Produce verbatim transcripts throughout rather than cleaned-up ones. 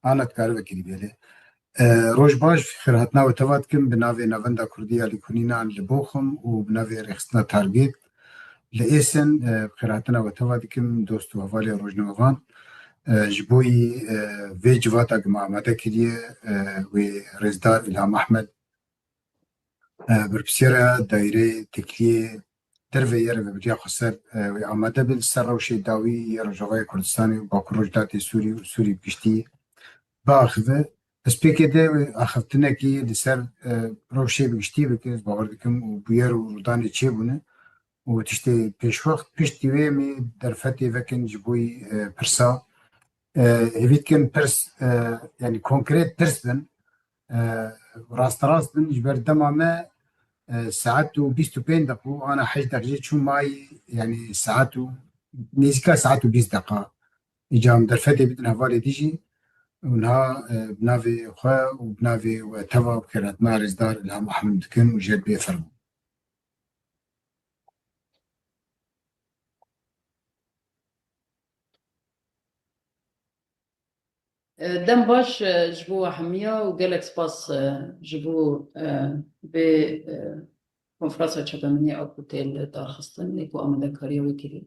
Ana dikare vekirî bêle. E, roj baş, xêrhatina we teva dikim bi navê Navenda Kurdî ya Lîkonînan li Bochum û bi navê Rêxistina Target li Essen, e, xêrhatina we teva dikim, dost û hevalê rojnamevan. E, ji bo yî, e, vê civata ku me amade kiriye, e, wê rêzdar Îlham Ehmed, e, berpirsiyara daîreyê tekliyê derve yê rêvebiriya xweser, e, wê amade bin ser rewşê dawî yê Rojavayê Kurdistanê û Bakur Rojhilatê Sûrî û Sûrî bi giştî biaxive. Ez pêkê de wê axiftinekî li ser, e, rewşê bi giştî bike, ez bawer dikim û bûyer û rûdanê çêbûne û tiştê pêşwext, piştî wê em ê derfetê vekin ji bo yî, e, pirsa. E, hêvî dikin pirs, e, yanî konkret pirs bin, e, rasterast bin, ji ber dema me, e, saet û bîst û pênc deqî, ana heşt deqî çû mayî, yanî saet û nêzîka saet û bîst deqa. Îca em derfetê bidin hevalê dî jî û niha, e, bi navê xwe û bi navê we teva bi xêrhatina rêzdar Îlham Ehmed dikin û jê bê fermo. E, dem baş, e, ji bo we hemiya û gelek spas, e, ji bo, e, vê, e, konferansa çapemeniyê a ku tê li dar xistin, ê ku amadekariya wê kirî.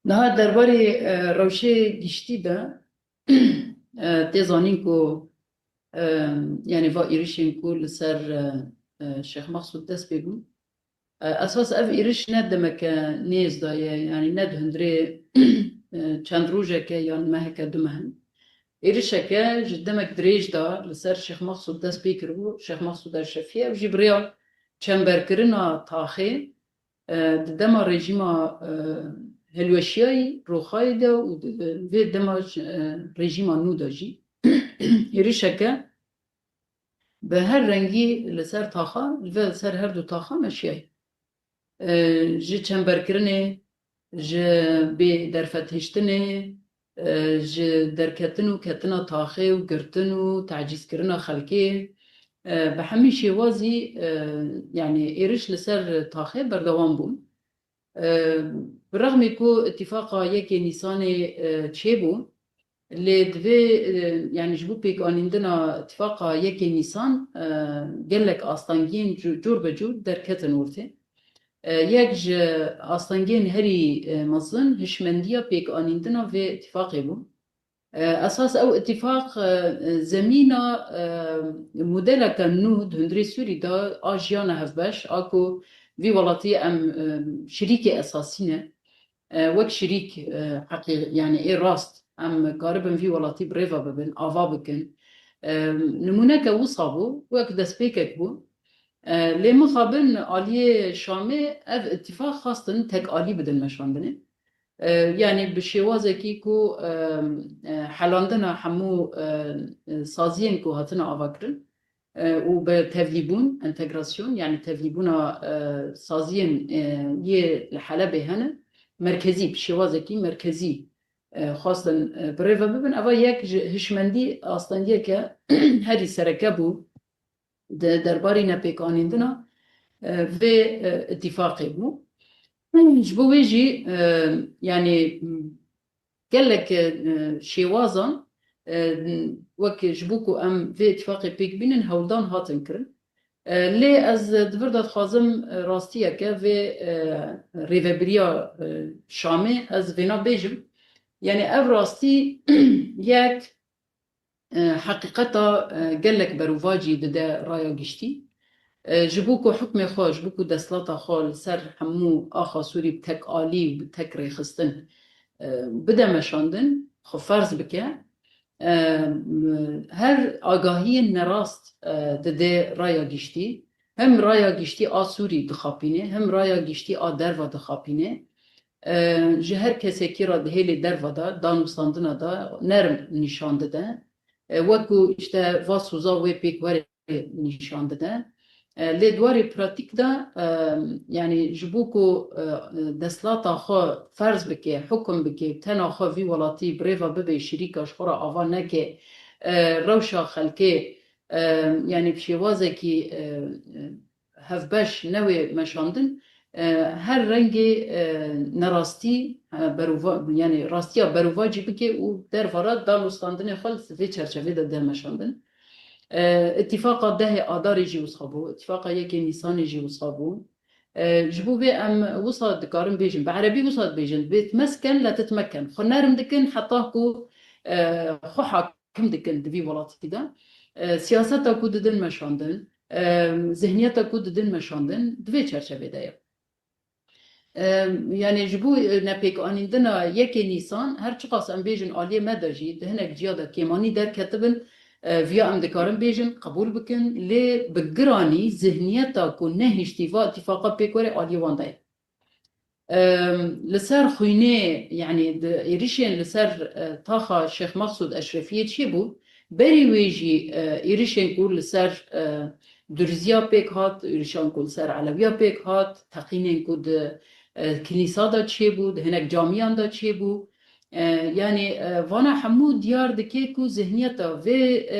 Niha derbarê, e, rewşê giştî de, e, tê zanîn ku, e, yanî va êrişên ku li ser, e, e, Şêx Mexsûd dest pê bûn, e, esas ev êriş ne demeke nêz de ye, yanî ne di hundirê, e, çend rojeke yan meheke du meh in. Êrişeke ji demek dirêj de li ser Şêx Mexsûd dest pê kiribû, Şêx Mexsûd Eşrefî, ev jî bi rêya çemberkirina taxê, e, di dema rejîma, e, hilweşiyayî, Rûxayê de û di, vê dema, e, rejîma nû de jî êrişeke bi her rengî li ser taxa, li ve-, ser her du taxa meşiyayî. E, ji çemberkirinê, ji bê derfethiştinê, e, ji derketin û ketina taxê û girtin û tecîzkirina xelkê, e, bi hemî şêwazî, e, yanî êriş li ser taxê berdewam bûn. E, bi rexmê ku îtîfaqa yekê Nîsanê, e, çêbû, lê divê, e, yanî ji bo pêkanîndina îtîfaqa yekê Nîsan, e, gelek astengiyên cu-, cûr be cûr derketin ortê. E, yek ji astengiyên herî, e, mezin hişmendiya pêkanîndina vê îtîfaqê bû. E, esas ew îtîfaq, e, zemîna, e, modeleke nû di hundirê Sûrî de a jiyana hevbeş, a ku vî welatî em, e, şirîkê esasî ne. E, wek şirîk, e, heqî-, yanî ê rast, em karibin vî welatî bi rêve bibin, ava bikin. E, nimûneke wisa bû, wek destpêkek bû. E, lê mixabin aliyê Şamê ev îtîfaq xwestin tek alî bidin meşandinê. E, yanî bi şêwazekî ku, e, e, helandina hemû, e, e, saziyên ku hatine avakirin, e, û bi tevlîbûn, entegrasyon, yanî tevlîbûna, e, saziyên, e, yê li Helebê hene, merkezî, bi şêwazekî merkezî, e, xwestin, e, bi rê ve bibin. Eva yek ji hişmendî astengiyeke herî sereke bû di derbarî nepêkanîndina, e, vê, e, îtîfaqê bû. Ji bo wê jî, e, yanî, gelek, e, şêwazan, e, wek ji bo ku em vê îtîfaqê pêk bînin, hewldan hatin kirin. E, lê ez di vir de dixwazim, e, rastiyeke vê, e, rêvebiriya, e, Şamê ez vêna bêjim. Yanî ev rastî yek, e, heqîqeta, e, gelek berovajî dide raya giştî. E, ji bo ku hukmê xwe, ji bo ku desthilata xwe li ser hemû axa Sûrî bi tek alî û bi tek rêxistin, e, bide meşandin, xwe ferz bike, e, her agahiyên nerast, e, dide raya giştî. Hem raya giştî a Sûrî dixapîne, hem raya giştî a derva dixapîne. E, ji her kesekî re di hêlê derva de, danûstandina de nerm nîşan dide. E, wek ku îşte va soza wê pêk were nîşan dide. E, lê di warê pratîk de, e, yanî ji bo ku, e, desthilata xwe ferz bike, hukum bike, tena xwe vî welatî bi rê ve bibe, şirîka ji xwe re ava neke, e, rewşa xelkê, e, yanî bi şêwazekî, e, e, hevbeş newê meşandin, e, her rengê, e, nerastî, e, berova-, yani rastiya berovacî bike û dervara danûstandinê xwe li vê çerçevê de bide meşandin. E, îtîfaqa dehê Adarê jî wisa bû, îtîfaqa yekê Nîsanê jî wisa bû. E, ji bo vê em wisa dikarin bêjin, bi erebî wisa dibêjin, bêtmesken le titmeken. Xwe nerm dikin heta ku, e, xwe hakim dikin di vî welatî de. E, siyaseta ku didin meşandin, e, zihniyeta ku didin meşandin, di vê çerçevê de ye. E, yani ji bo, e, nepêkanîndina yekê Nîsan, her çiqas em bêjin aliyê me de jî, di hinek ciya de kêmanî derketibin, e, viya em dikarin bêjin, qebûl bikin, lê bi giranî zihniyeta ku nehiştî va îtîfaqa pêk were aliyê wan de ye. Em, li ser xwînê, yani di êrişên li ser, e, taxa Şêx Mexsûd Eşrefiyê çêbû, berî wê jî, e, êrişên ku li ser, e, Durziya pêk hat, êrişan ku li ser Elewiya pêk hat, teqînên ku di, e, kilîsa de çêbû, di hinek camiyan de çêbû. E, yani, e, vana hemû diyar dike ku zihniyeta vê, e,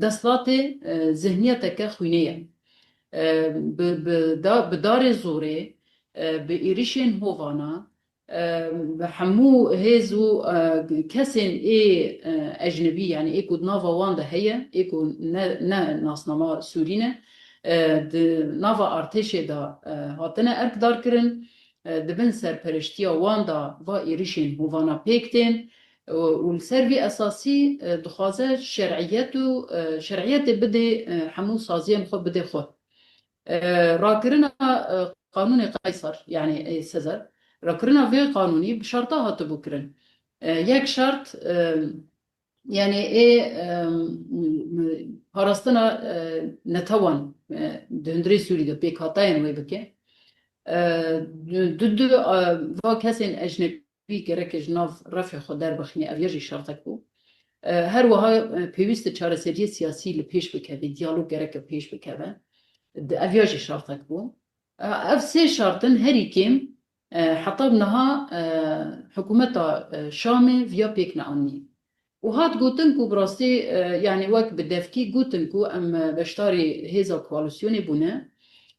desthilatê, e, zihniyeteke xwînê ye. E, bi, bi da-, bi darê zorê, e, bi êrişên hovana, e, bi hemû hêz û, e, kesên ê, e, ecnebî, yani ê ku di nava wan de heye, ê ku ne, ne nasnama Sûrî ne, e, di nava artêşê de, e, hatine erkdarkirin, e, di bin serpereştiya wan de va êrişên hovana pêk tên, û, û li ser vî esasî, e, dixwaze şer'iyet û, e, şer'iyetê bidê, e, hemû saziyên xwe bidê xwe. E, rakirina, e, qanûnê Qeysar, yani, e, Sezar, rakirina vê qanûnî bi şerta hatibû kirin. E, yek şert, e, yani, ê, e, m-, m-, parastina, e, netewan, e, di hundirê Sûrî de pêkhatayên wê bike. E, du, du, du, e, va kesên ecnebî gereke ji nav refê xwe derbixîne, ev ya jî şertek bû. E, her wiha, e, pêwîst e çareseriyê siyasî li pêş bikeve, diyalog gereke pêş bikeve. Di, ev ya jî şertek bû. E, ev sê şert in herî kêm, e, heta bi niha, e, hikûmeta, e, Şamê viya pêk neanî. Û hat gotin ku bi rastî, e, yani wek bi devkî gotin ku em, e, beşdarî hêza koalîsyonê bûne.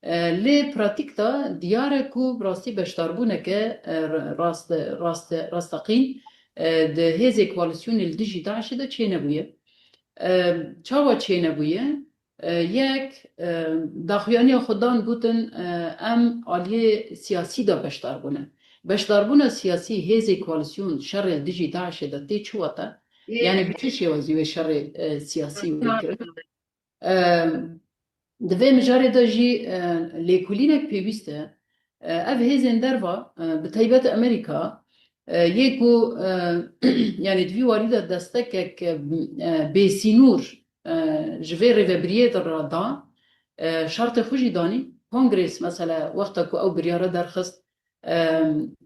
E, lê pratîk de diyar e ku bi rastî beşdarbûneke, e, rast, rast, rasteqîn, e, di hêzê koalîsyonê li dijî DAIŞê de çênebûye. E, çawa çênebûye? E, yek, e, daxuyaniya xwe dan gotin, e, em aliyê siyasî de beşdar bûne. Beşdarbûna siyasî hêzê koalîsyon şerê dijî DAIŞê de tê çi wate? Yani bi çi şêwazî wê şerê, e, siyasî wê kirin? E, di vê mijarê de jî, e, lêkolînek pêwîst e. E, ev hêzên derva, e, bi taybet Amerîka, e, yê ku, e, yani di vî warî de destekek, e, e, bêsînor, e, ji vê rêvebiriyê de re da, e, şertê xwe jî danî. Kongres, mesela, wexta ku ew biryara derxist, e,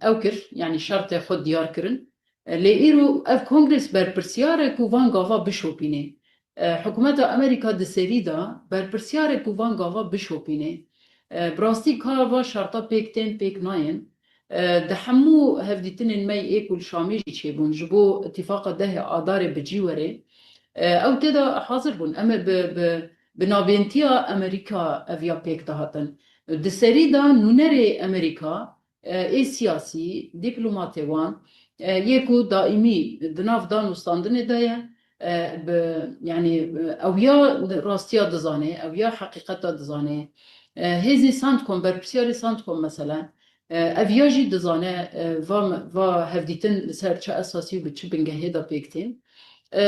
ew kir, yani şertê xwe diyar kirin. E, lê îro ev kongres berpirsiyar e ku van gava bişopînê. E, hikûmeta Amerîka di serî de berpirsiyar e ku van gava bişopînê. E, bi rastî ka va şerta pêk tên, pêk nayên. E, di hemû hevdîtinên me yê ku li Şamê jî çêbûn, ji bo îtîfaqa dehê Adarê bi cî werê, e, ew tê de hazir bûn. Em ê bi, bi, bi nabêntiya Amerîka ev ya pêk dihatin. Di serî de nûnerê Amerîka, e, ê siyasî, dîplomatê wan, e, yê ku daîmî di nav danûstandinê de ye, e, bi, yani, e, ew ya rastiya dizane, ew ya heqîqeta dizane. E, hêzî CENTCOM, berpirsiyarê CENTCOM mesela, e, ev ya jî dizane, e, va, va hevdîtin li ser çi esasî û bi çi bingehê de pêk tên. E,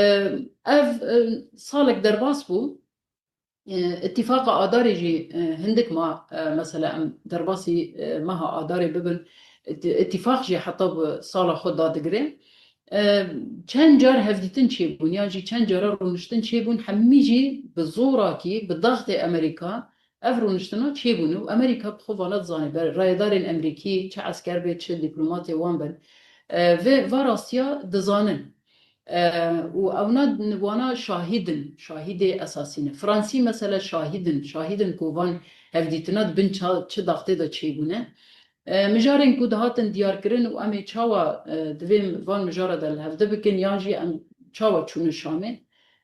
ev, e, salek derbas bû. E, îtîfaqa Adarê jî, e, hindik ma, e, mesela em derbasî, e, meha Adarê bibin, îtî-, îtîfaq jî heta bi sala xwe dadigire. E, çend car hevdîtin çêbûn, yan jî çend cara rûniştin çêbûn, hemî jî bi zorakî, bi daxtê Amerîka ev rûniştina çêbûn û Amerîka bi xwe vana dizane, ber-, rayedarên Amerîkî, çi esker bê, çi dîplomatê wan bin, e, vê, va rastiya dizanin. E, û ewna wana şahîd in, şahîdê esasî ne. Fransî mesela şahîd in, şahîd in ku van hevdîtina di bin ça-, çi daxtê de çêbûne. E, mijarên ku dihatin diyarkirin û em ê çawa, e, di vê van mijara de li hevde bikin, yan jî em çawa çûne Şamê.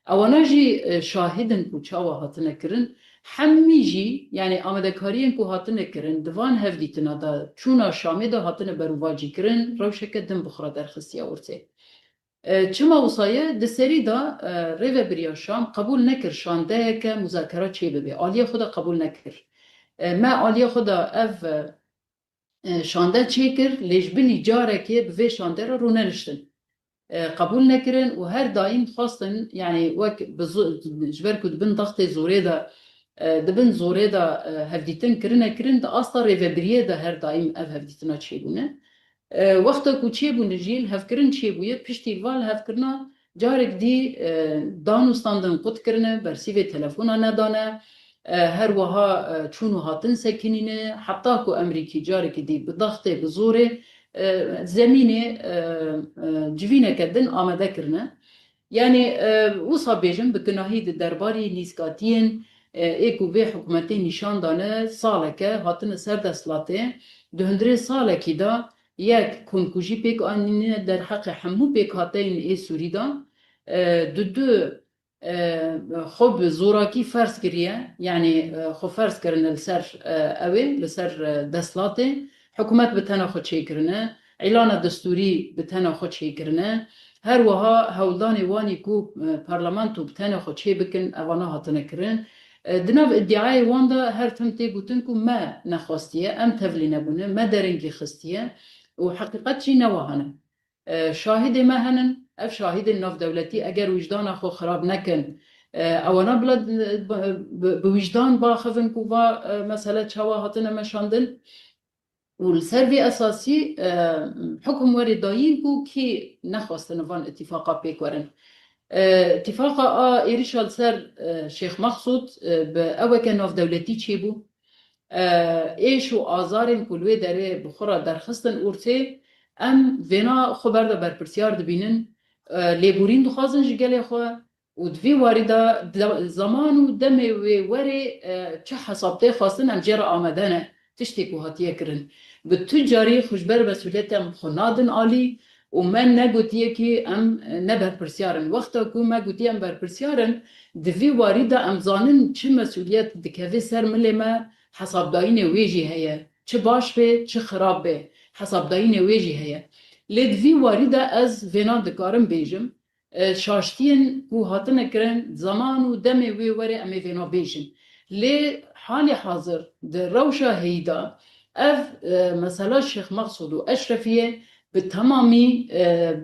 Ewana jî, e, şahîd in ku çawa hatine kirin. hemî jî, yanî amadekariyên ku hatine kirin, di van hevdîtina de, çûna Şamê de hatine berovajîkirin, rewşeke din bi xwe re derxistiye ortê. E, çima wisa ye? Di serî de, e, rêvebiriya Şam qebûl nekir şandeyeke muzakera çêbibe. Aliyê xwe de qebûl nekir. E, me aliyê xwe de ev, e, e, şande çêkir, lê ji bilî carekê bi vê şande re rûneniştin. E, qebûl nekirin û her daîm xwestin, yanî wek bi zo-, ji ber ku di bin daxtê zorê de, e, di bin zorê de, e, hevdîtin kirine kirin, di asta rêvebiriyê de her daîm ev hevdîtina çêbûne. E, wexta ku çêbûne jî, lihevkirin çêbûye, piştî li van lihevkirina carek dî, e, dan û standin qut kirine, bersîvê telefona nedane, e, her wiha, e, çûn û hatin sekinîne, heta ku Emerîkî carekî dî bi daxtê, bi zorê, e, zemînê, e, e, civîneke din amade kirine. Yanî, e, wisa bêjim, bi gunahî di derbarî nîskatiyên, e, ê ku vê hikûmetê nîşan dane, saleke hatine ser desthilatê, di hundirê salekî de yek komkujî pêk anîne derheqê hemû pêkhateyên ê Sûrî de, e, di du, e, xwe bi zorakî ferz kiriye, yanî, e, xwe ferz kirine li ser, e, ew ê, li ser, e, desthilatê. Hikûmet bi tena xwe çêkirine, îlana destûrî bi tena xwe çêkirine. Her wiha hewldanê wanî ku, e, parlamento bi tena xwe çê bikin, evana hatine kirin. E, di nav îdiayê wan de her tim tê gotin ku me nexwestiye, em tevlî nebûne, me derengî xistiye û heqîqet jî ne wiha ne. E, şahidê me henin, ev şahidên navdewletî eger wijdana xwe xirab nekin, e, ewana bila bi, bi, bi wijdan baxivin ku va, e, mesele çawa hatine meşandin. Û li ser vê esasî, e, hukum werê dayîn ku kî nexwestine van îtîfaqa pêk werin. E, îtîfaqa a êrişa li ser, e, Şêx Mexsûd, e, bi eweke navdewletî çêbû. E, êş û azarên ku li wê derê bi xwe re derxistin ortê, em vêna xwe ber de berpirsiyar dibînin. E, lêborîn dixwazin ji gelê xwe û di vî warî de, de, zaman û demê wê werê, e, çi hesab tê xwestin, em jê re amade ne. Tiştê ku hatiye kirin. Bi tu carî xwe ji ber mesûliyetê em xwe nadin alî û me negotiye ku em, e, ne berpirsiyar in. Wexta ku me gotiye em berpirsiyar in, di vî warî de em zanin çi mesûliyet dikeve ser milê me, hesabdayînê wê jî heye. Çi baş be, çi xirab be, hesabdayînê wê jî heye. Lê di vî warî de ez vêna dikarim bêjim, e, şaştiyên ku hatine kirin, zaman û demê wê werê em ê vêna bêjin. Lê halê hazir di rewşa heyî de ev, e, mesela Şêx Mexsûd û Eşrefiyê bi temamî, e, e,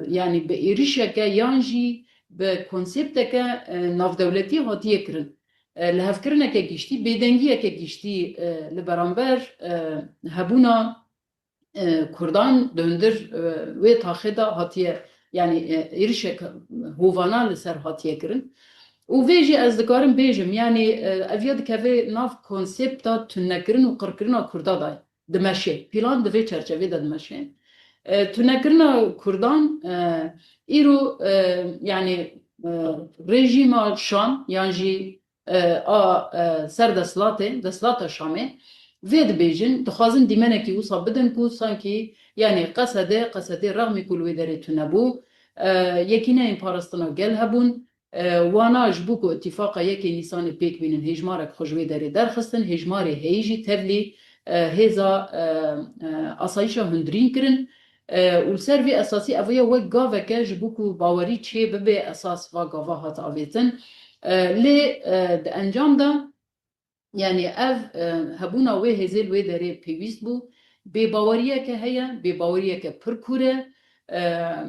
yanî bi êrişeke yan jî bi konsepteke, e, navdewletî hatiye kirin. E, lihevkirineke giştî, bêdengiyeke giştî, e, li beramber, e, hebûna, e, Kurdan di hundir, e, wê taxê de hatiye, yanî, e, êrişek hovana li ser hatiye kirin. Û vê jî ez dikarim bêjim, yanî, e, ev ya dikeve nav konsepta tunekirin û qirkirina Kurda de dimeşe. Plan di vê çerçevê de dimeşe. E, tunekirina Kurdan, e, îro, e, yanî, e, rejîma Şam yan jî, e, a, e, ser desthilatê, desthilata Şamê, vê dibêjin, dixwazin dîmenekî wisa bidin ku sankî, yanî Qesedê, Qesedê rexmî ku li wê derê tune bû, e, yekîneyên parastina gel hebûn, e, wana ji bo ku îtîfaqa yekê Nîsanê pêk bînin, hêjmarek xwe ji wê derê derxistin, hêjmarê heyî jî tevlî, e, hêza, e, e, asayîşa hundirîn kirin. E, û li ser vê esasî ev ya wek gaveke ji bo ku bawerî çê bibe esas va gava hat avêtin. E, lê, e, di encam de, yanî ev, e, hebûna wê hêzê li wê derê pêwîst bû. Bêbaweriyeke heye, bêbaweriyeke pir kûr e. E,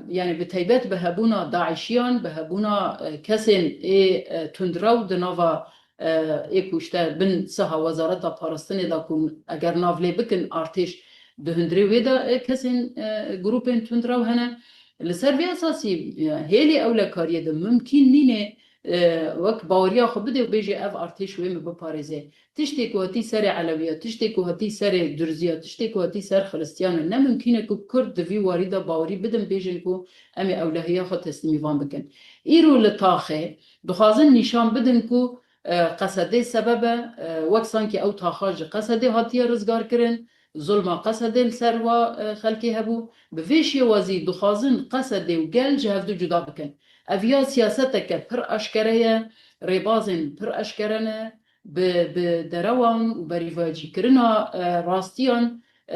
yanî bi taybet bi hebûna DAIŞiyan, bi hebûna, e, kesên ê, e, tundrew di nava, e, ê ku işte bin siha Wezareta Parastinê de ku eger nav lê bikin artêş di hundirê wê de, e, kesên, e, grûpên tundrew hene. Li ser vê esasî, e, hêlî ewlekariyê de mimkîn nîne, e, wek baweriya xwe bide û bêje ev artêş wê min biparêze. Tiştê ku hatî serê Elewiya, tiştê ku hatî serê Durziya, tiştê ku hatî ser Xiristiyan e, ne mimkîn e ku Kurd di vî warî de bawerî bidin, bêjin ku em ê ewlehiya xwe teslîmî van bikin. Îro li taxê dixwazin nîşan bidin ku, e, Qesedê sebeb e, e, wek sankî ew taxa ji Qesedê hatiye rizgar kirin, zulma Qesedê li ser wa, e, xelkê hebû. Bi vê şêwazî dixwazin Qesedê û gel ji hevdu cuda bikin. Ev ya siyaseteke pir eşkere ye, rêbazên pir eşkere ne, bi, bi derewan û berîvacîkirina, e, rastiyan,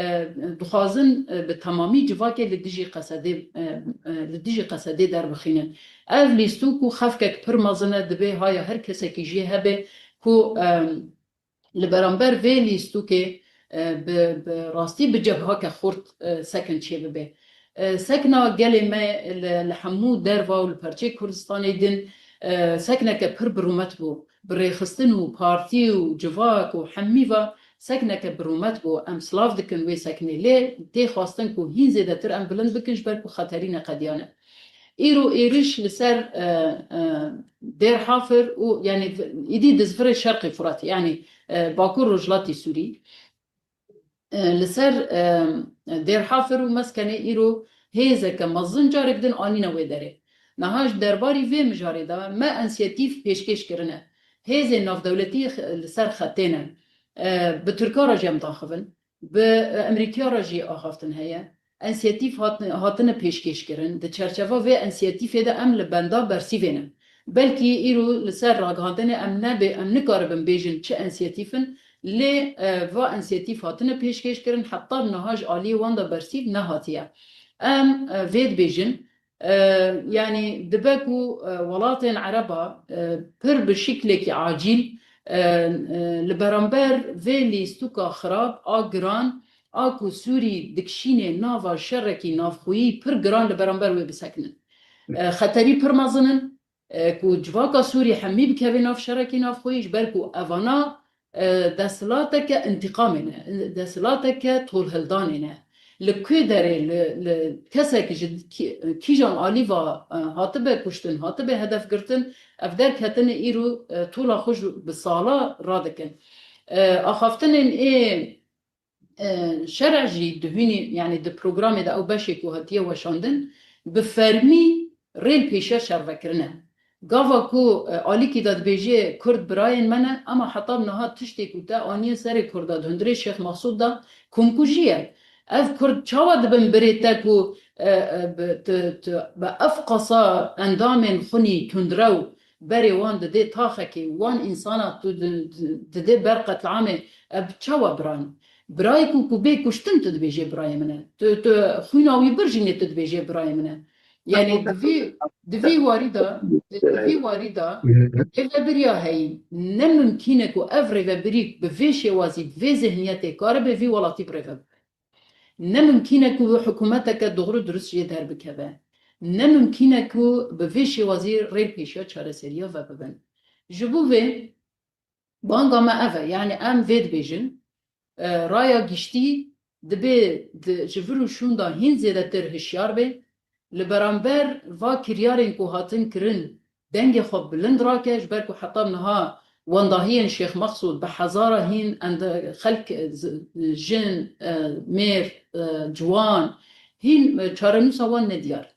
e, dixwazin, e, bi temamî civakê li dijî qesedê, e, e, li dijî qesedê derbixînin. Ev lîstok û xefkek pir mezin e, divê haya her kesekî jê hebe ku, e, li beramber vê lîstokê, e, bi, bi rastî bi cebhake xurt, e, sekin çêbibe. E, sekna gelê me li, li hemû derva û li perçê Kurdistanê din, e, sekneke pir bi rûmet bû. Bi rêxistin û partî û civak û hemî ve sekneke bi rûmet bû. Em silav dikin wê seknê. Lê tê xwestin ku hîn zêdetir em bilind bikin, ji ber ku xeterî neqediyane. Îro êriş li ser, e, e, Dêr Hafir û, yanî, îdî dizvirê Şerqê Furatê, yanî, e, Bakur Rojhilatê Sûrî, e, li ser, e, Dêr Hafir û Meskenê îro hêzeke mezin carek din anîne wê derê. Niha ji derbarî vê mijarê de me ensiyetîf pêşkêş kirine. Hêzên navdewletî x-, li ser xetê ne. E, bi Tirka re jî em daxivin. Bi Emerîkiya re jî axaftin heye. Ensiyetîf hat-, hatine pêşkêşkirin. Di çerçeva vê ensiyetîfê de em li benda bersîvê ne. Belkî îro li ser ragihandinê em nebê, em nikaribin bêjin çi ensiyetîf in, lê, e, va ensiyetîf hatine pêşkêşkirin, heta niha ji aliyê wan de bersîv nehatiye. Em, e, vê dibêjin, E, yanî dibe ku, e, welatên Ereba, e, pir bi şiklekî acîl, e, e, li beramber vê lîstoka xirab a giran a ku Sûrî dikişînê nava şerekî navxweyî pir giran li beramber wê bisekinin. E, xeterî pir mezin in, e, ku civaka Sûrî hemî bikeve nav şerekî navxweyî, ji ber ku evana e, desthilateke întîqamê ne, desthilateke tolhildanê ne. Li ku derê, li, li kesek ji kî-, kîjan alî va, e, hatibe kuştin, hatibe hedef girtin, ev derketine îro, e, tola xwe ji bi sala radikin. E, axaftinên ê, e, şer'e jî dihûnî, yanî di programê de ew beşê ku hatiye weşandin, bi fermî rêl pêşiya şervekirine. Gava ku, e, alîkî de dibêje Kurd birayên me ne, ema heta niha tiştê ku te aniye serê Kurda di hundirê Şêx Mexsûd de komkujî ye. Ev Kurd çawa dibin birê te ku, e, e, bi, tu, tu, bi ev qasa endamên xwinî tundrew berê wan didê taxekê, wan însana tu di, di, didê ber qetliamê, ev çawa biran? Birayê ku, ku bê kuştin tu dibêjê birayê min e. Tu, tu xwîna wî bir jî nê tu dibêjê birayê min e. Yanî di vî, di vî warî de, di, di vî warî de rêvebiriya heyî. Ne mimkîn e ku ev rêvebirî bi vê şêwazî, bi vê zihniyetê karibe vî welatî birêve bibe. Ne mimkîn e ku hikûmeteke doğru durust jê derbikeve. Ne mimkîn e ku bi vê şêwazî rêl pêşiya çareseriya vebibin. Ji bo vê banga me ev e, yanî em vê dibêjin, e, raya giştî dibê di, ji vir û şûn de hîn zêdetir hişyar bê, li beramber va kiryarên ku hatin kirin dengê xwe bilind rake, ji ber ku heta niha wendahiyên Şêx Mexsûd bi hezara hîn ende-, xelk, e, z-, jin, e, mêr, e, ciwan, hîn, e, çarenûsa wan nediyar.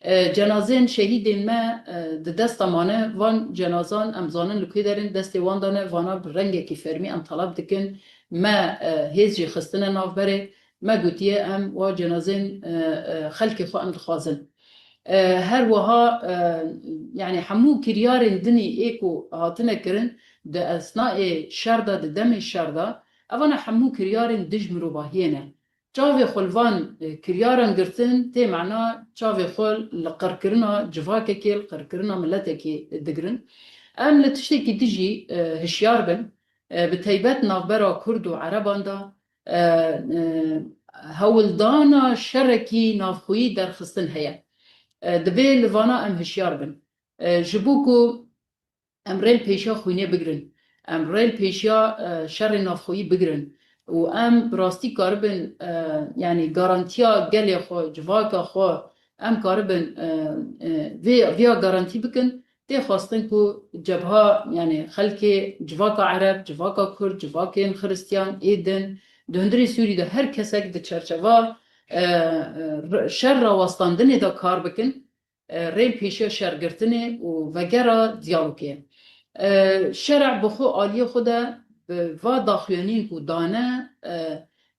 E, cenazên şehîdên me, e, di desta mane, van cenazan em zanin li ku derên destê wan de ne, vana bi rengekî fermî em teleb dikin, me, e, hêz jî xistine navberê, me gotiye em wa cenazên, e, e, xelkê xwe em dixwazin. E, her wiha, e, yanî hemû kiryarên dinî ê ku hatine kirin di esnayê şer de, di demê şer de, evana hemû kiryarên dij mirovahiyê ne. Çavê xwe li van, e, kiryaran girtin, tê mana çavê xwe li qirkirina civakekê, li qirkirina miletekê digirin. Em li tiştekî din jî, e, hişyar bin. E, bi taybet navbera Kurd û Ereban de, e, e, hewldana şerekî navxweyî derxistin heye. E, divê li vana em hişyar bin. E, ji bo ku em rêl pêşiya xwînê bigirin. Em rêl pêşiya, e, şerê navxweyî bigirin. Û em bi rastî karibin, e, yanî garantiya gelê xwe, civaka xwe, em karibin, e, e, vê, viya garantî bikin. Tê xwestin ku cebha, yanî xelkê civaka Ereb, civaka Kurd, civakên Xiristiyan ê din, di hundirê Sûrî de her kesek di çerçeva, e, e, şer rawestandinê de kar bikin. E, rêl pêşiya şergirtinê û vegera diyalogê. E, şer'a bi xwe aliyê xwe de bi va daxuyaniyên ku dane, e,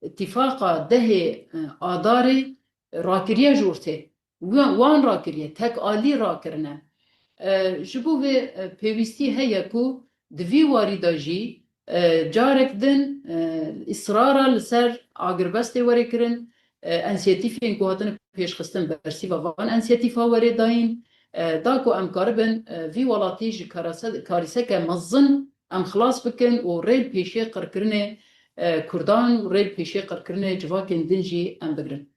îtîfaqa dehê, e, Adarê rakiriye ji ortê. Wan, wan rakiriye, tek alî rakirine. E, ji bo vê, e, pêwîstî heye ku Di vî warî de jî, e, carek din, e, îsrara li ser agirbestê were kirin, e, ensiyetîfên ku hatine pêşxistin bersîva van ensiyetîfa were dayîn, e, da ku em karibin, e, vî welatî ji karase-, karîseke mezin em xilas bikin û rê li pêşiyê qirkirinê, e, Kurdan û rê li pêşiyê qirkirinê civakên din jî em bigrin.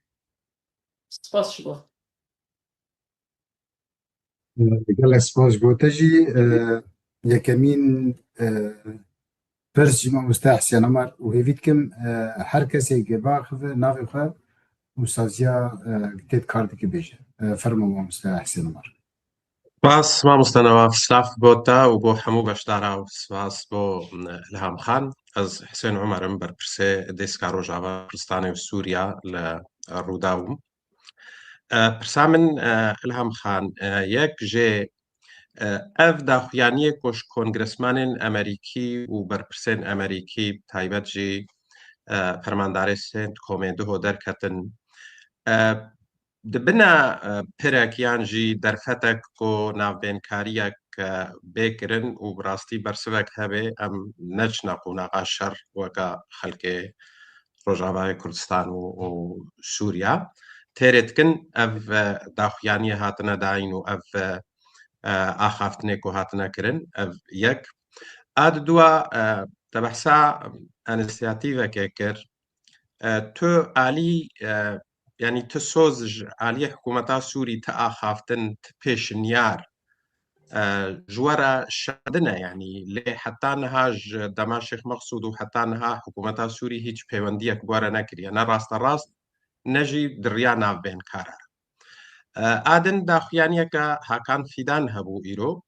Spas ji bo. Gelek spas ji bo te jî. E, yekemîn, e, pirs ji mamoste Hesên Omar û hêvî dikim, e, her kesê ke biaxive navê xwe û saziya, e, tê kar dike bêje. E, fermo mamoste Hesên Omar. Spas mamoste Newaf, silav bo te û bo hemû beşdara û spas bo, e, Ilham Xan. Ez Husên Omer im, berpirsê Dêska Rojava Kurdistanê û Sûriya li Rûdaw im. E, pirsa min, e, Ilham Xan, e, yek jê, e, ev daxuyaniyê ku ji kongresmanên Amerîkî û berpirsên Amerîkî, bi taybet jî, e, fermandarê Centcomê duho derketin, e, di bina, e, pirek yan jî derfetek ku navbênkariyek, e, bê kirin û bi rastî bersivek hebe, em neçine qonaxa şer weke xelkê Rojavayê Kurdistan û, û Sûriya. Têrê dikin ev, e, daxuyaniyê hatine dayîn û ev, e, e, axaftinê ku hatine kirin, ev yek. A di dua, e, te behsa inisiyativekê kir. E, tu alî, e, yanî tu soz ji aliyê hikûmeta Sûrî, tu axaftin, tu pêşinyar, e, ji we re şandine, yanî lê heta niha ji dema Şêx Meqsûd û heta niha hikûmeta Sûrî hîç pêwendiyek bi we re nekiriye, ne rasterast, ne jî di riya navbênkara. E, a din daxuyaniyeke Hakan Fîdan hebû îro.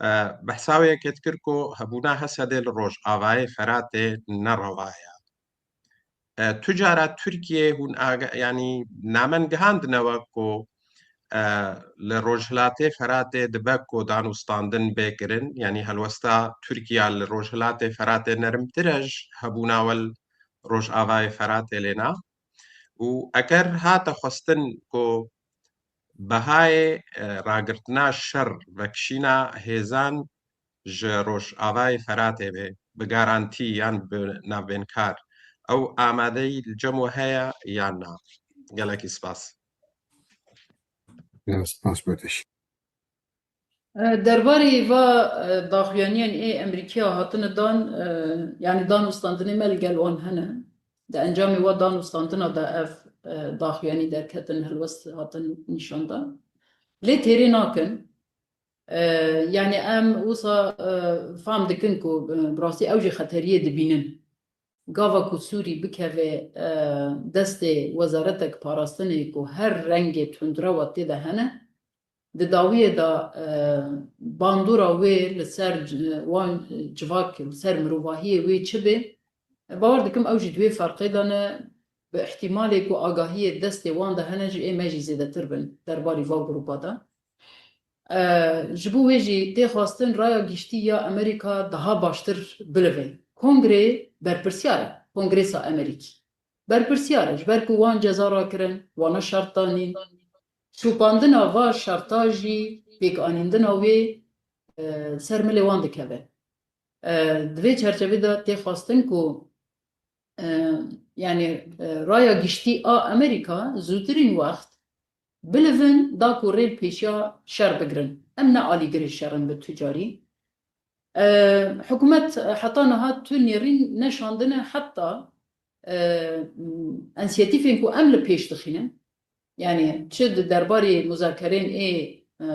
E, behsa wê yekê dikir ku hebûna Hesedê li Rojavayê Feratê ne rewa ye. E, tu cara Tirkiyê hûn aga-, yanî namen gihandine we ku, e, li Rojhilatê Feratê dibe ku danûstandin bê kirin, yanî helwesta Tirkiya li Rojhilatê Feratê nerimtir e ji hebûna we li Rojavayê Feratê lê na. Û eger hate xwestin ku behayê, e, ragirtina şer, vekişîna hêzan ji Rojavayê Feratê be, bi garantî yan bi navbênkar, ew amadeyî li cem we heye yan na? Gelekî spas. Ya, spas bo te jî. E, derbarê va, e, daxuyaniyên ê Amerîkaya hatine dan, e, yanî danûstandinê me li gel wan hene. Di encamê wa danûstandina de ev, e, daxuyanî derketin, helwest hatin nîşandan. Lê têrê nakin. E, yanî em wisa, e, fam dikin ku, e, bi rastî ew jî xeteriyê dibînin. Gava ku Sûrî bikeve, e, destê wezaretek parastinê ku her rengê tundrewa tê de hene, di dawiyê de, e, bandora wê li ser c-, wan civak, li ser mirovahiyê wê çi bê, bawer dikim ew jî di wê ferqê de ne, bi ihtimalê ku agahiyê destê wan de hene jî ê me jî zêdetir bin derbarî va grûpa de. E, ji bo wê jî tê xwestin raya giştî ya Amerîka daha baştir bilive. Kongrê berpirsiyar e, Kongresa Amerîkî. Berpirsiyar e, ji ber ku wan ceza rakirin, wana şert danîn. Şopandina va şerta jî pêkanîndina wê, e, ser milê wan dikeve. E, di vê çerçevê de tê xwestin ku, e, yanî, e, raya giştî a Amerîka zûtirîn wext bilivin da ku rê li pêşiya şer bigirin. Em ne alîgirê şer in bi tu carî. E, hikûmet heta niha tu nêrîn neşandine heta, e, ensiyetîfên ku em li pêş dixînin, yanî çi di derbarê muzakerên ê, e,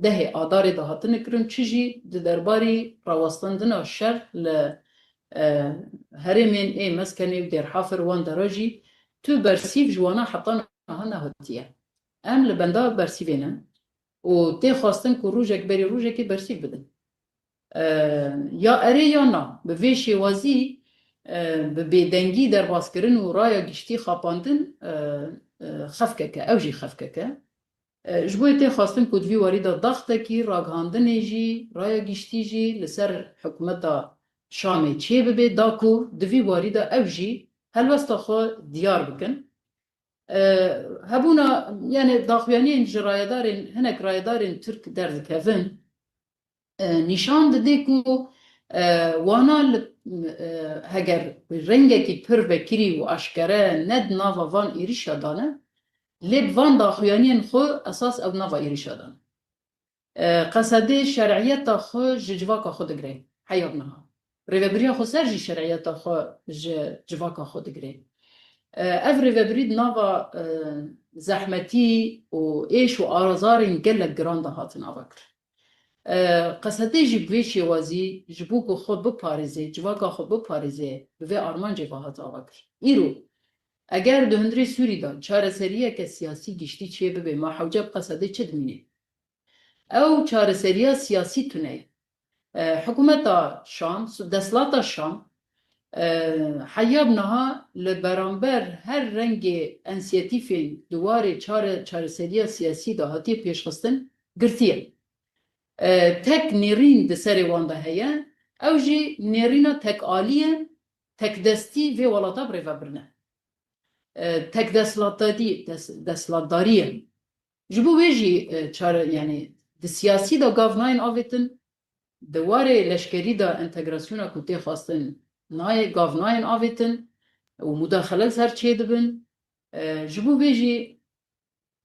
dehê Adarê de hatine kirin, çi jî di derbarê rawestandina şer li, e, herêmên ê Meskenê û Dêrhafir wan dera jî tu bersîv ji wana heta niha nehatiye. Em li benda bersîvê ne û tê xwestin ku rojek berî rojekê bersîv bidin. E, ya erê ya na, bi vê şêwazî, e, bi bêdengî derbaskirin û raya giştî xapandin, e, e, xefkek e, ew jî xefkek e. E, ji bo yê tê xwestin ku di vî warî de daxtekî ragihandinê jî, raya giştî jî li ser hikûmeta Şamê çêbibe, da ku di vî warî de ew jî helwesta xwe diyar bikin. E, hebûna, yanî daxuyaniyên ji rayedarên, hinek rayedarên Tirk derdikevin, e, nîşan dide ku, E, wana li, e, heger bi rengekî pir vekirî û aşkere ne di nava van êrîşa de ne, lê bi van daxuyaniyên xwe esas ew nava êrîşa de ne. E, Qesedê şer'iyeta xwe ji civaka xwe digire. Heya niha. Rêvebiriya Xweser jî şer'iyeta xwe ji civaka xwe digire. E, ev rêvebirî di nava, e, zehmetî û êş û azarên gelek giran de hatin avakirin. E, Qesedê jî bi vê şêwazî ji bo ku xwe biparêze, civaka xwe biparêze, bi vê armancê ve hat avakirin. Îro, eger di hundirê Sûrî de çareseriyeke siyasî giştî çêbibe, ma hewce bi Qesedê çi dimîne? Ew çareseriya siyasî tune ye. E, hikûmeta Şam, su-, desthilata Şam, e, heya bi niha li beramber her rengê ensiyatîfên di warê çare-, çareseriya siyasî de hatiye pêşxistin, girtiye. E, tek nêrîn di serê wan de heye, ew jî nêrîna tekalî ye, tekdestî vê welata bi rê ve birine. E, tek desthilatdarî, des-, desthilatdarî ye. Ji bo wê jî, e, çare, yanî di siyasî de gav nayên avêtin, di warê leşkerî de entegrasyona ku tê xwestin nayê, gav nayên avêtin û mudaxele li ser çêdibin. E, ji bo vê jî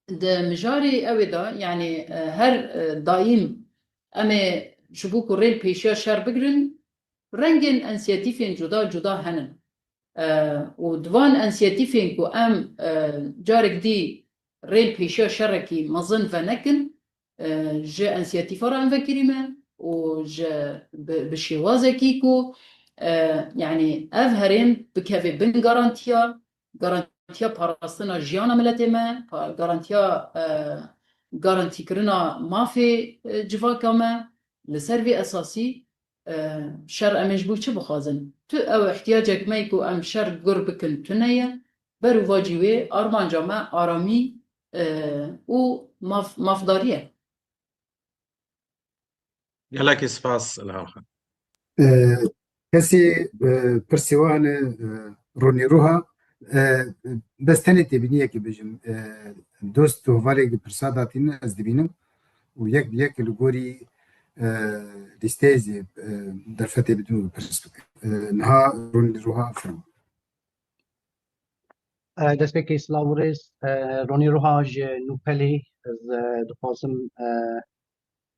di mijarê ew ê de, yanî, e, her, e, daîm em ê ji bo ku rê li pêşiya şer bigirin, rengên ensiyatîfên cuda cuda henin. E, û di van ensiyatîfên ku em, e, carek dî rê li pêşiya şerekî mezin venekin, e, ji ensiyatîfa re em vekirî me û ji bi, bi şêwazekî ku, e, yanî ev herêm bikeve bin garantiya, garantiya parastina jiyana miletê me, pa-, garantiya, e, garantîkirina mafê, e, civaka me, li ser vê esasî, e, şer em ê ji bo çi bixwazin? Tu ew ihtiyacek me ku em şer gur bikin tune ye, ber û vacî wê armanca me aramî, e, û maf-, mafdarî ye. Gelekî spas, Ilham Xan. E, kesî, e, pirsê we hene, e, Ronî Ruha, e, bes tenê têbîniyekê bêjim. E, dost û hevalek pirsa datînin ez dibînim û yek bi yek li gorî, e, lîsteyê zî, e, derfetê bidin û pirs bikin. E, niha Ronî Ruha, fermo. E, destpêkê silav û rêz, e, Ronî Ruha ji Nûpelê, ez, e, dixwazim, e,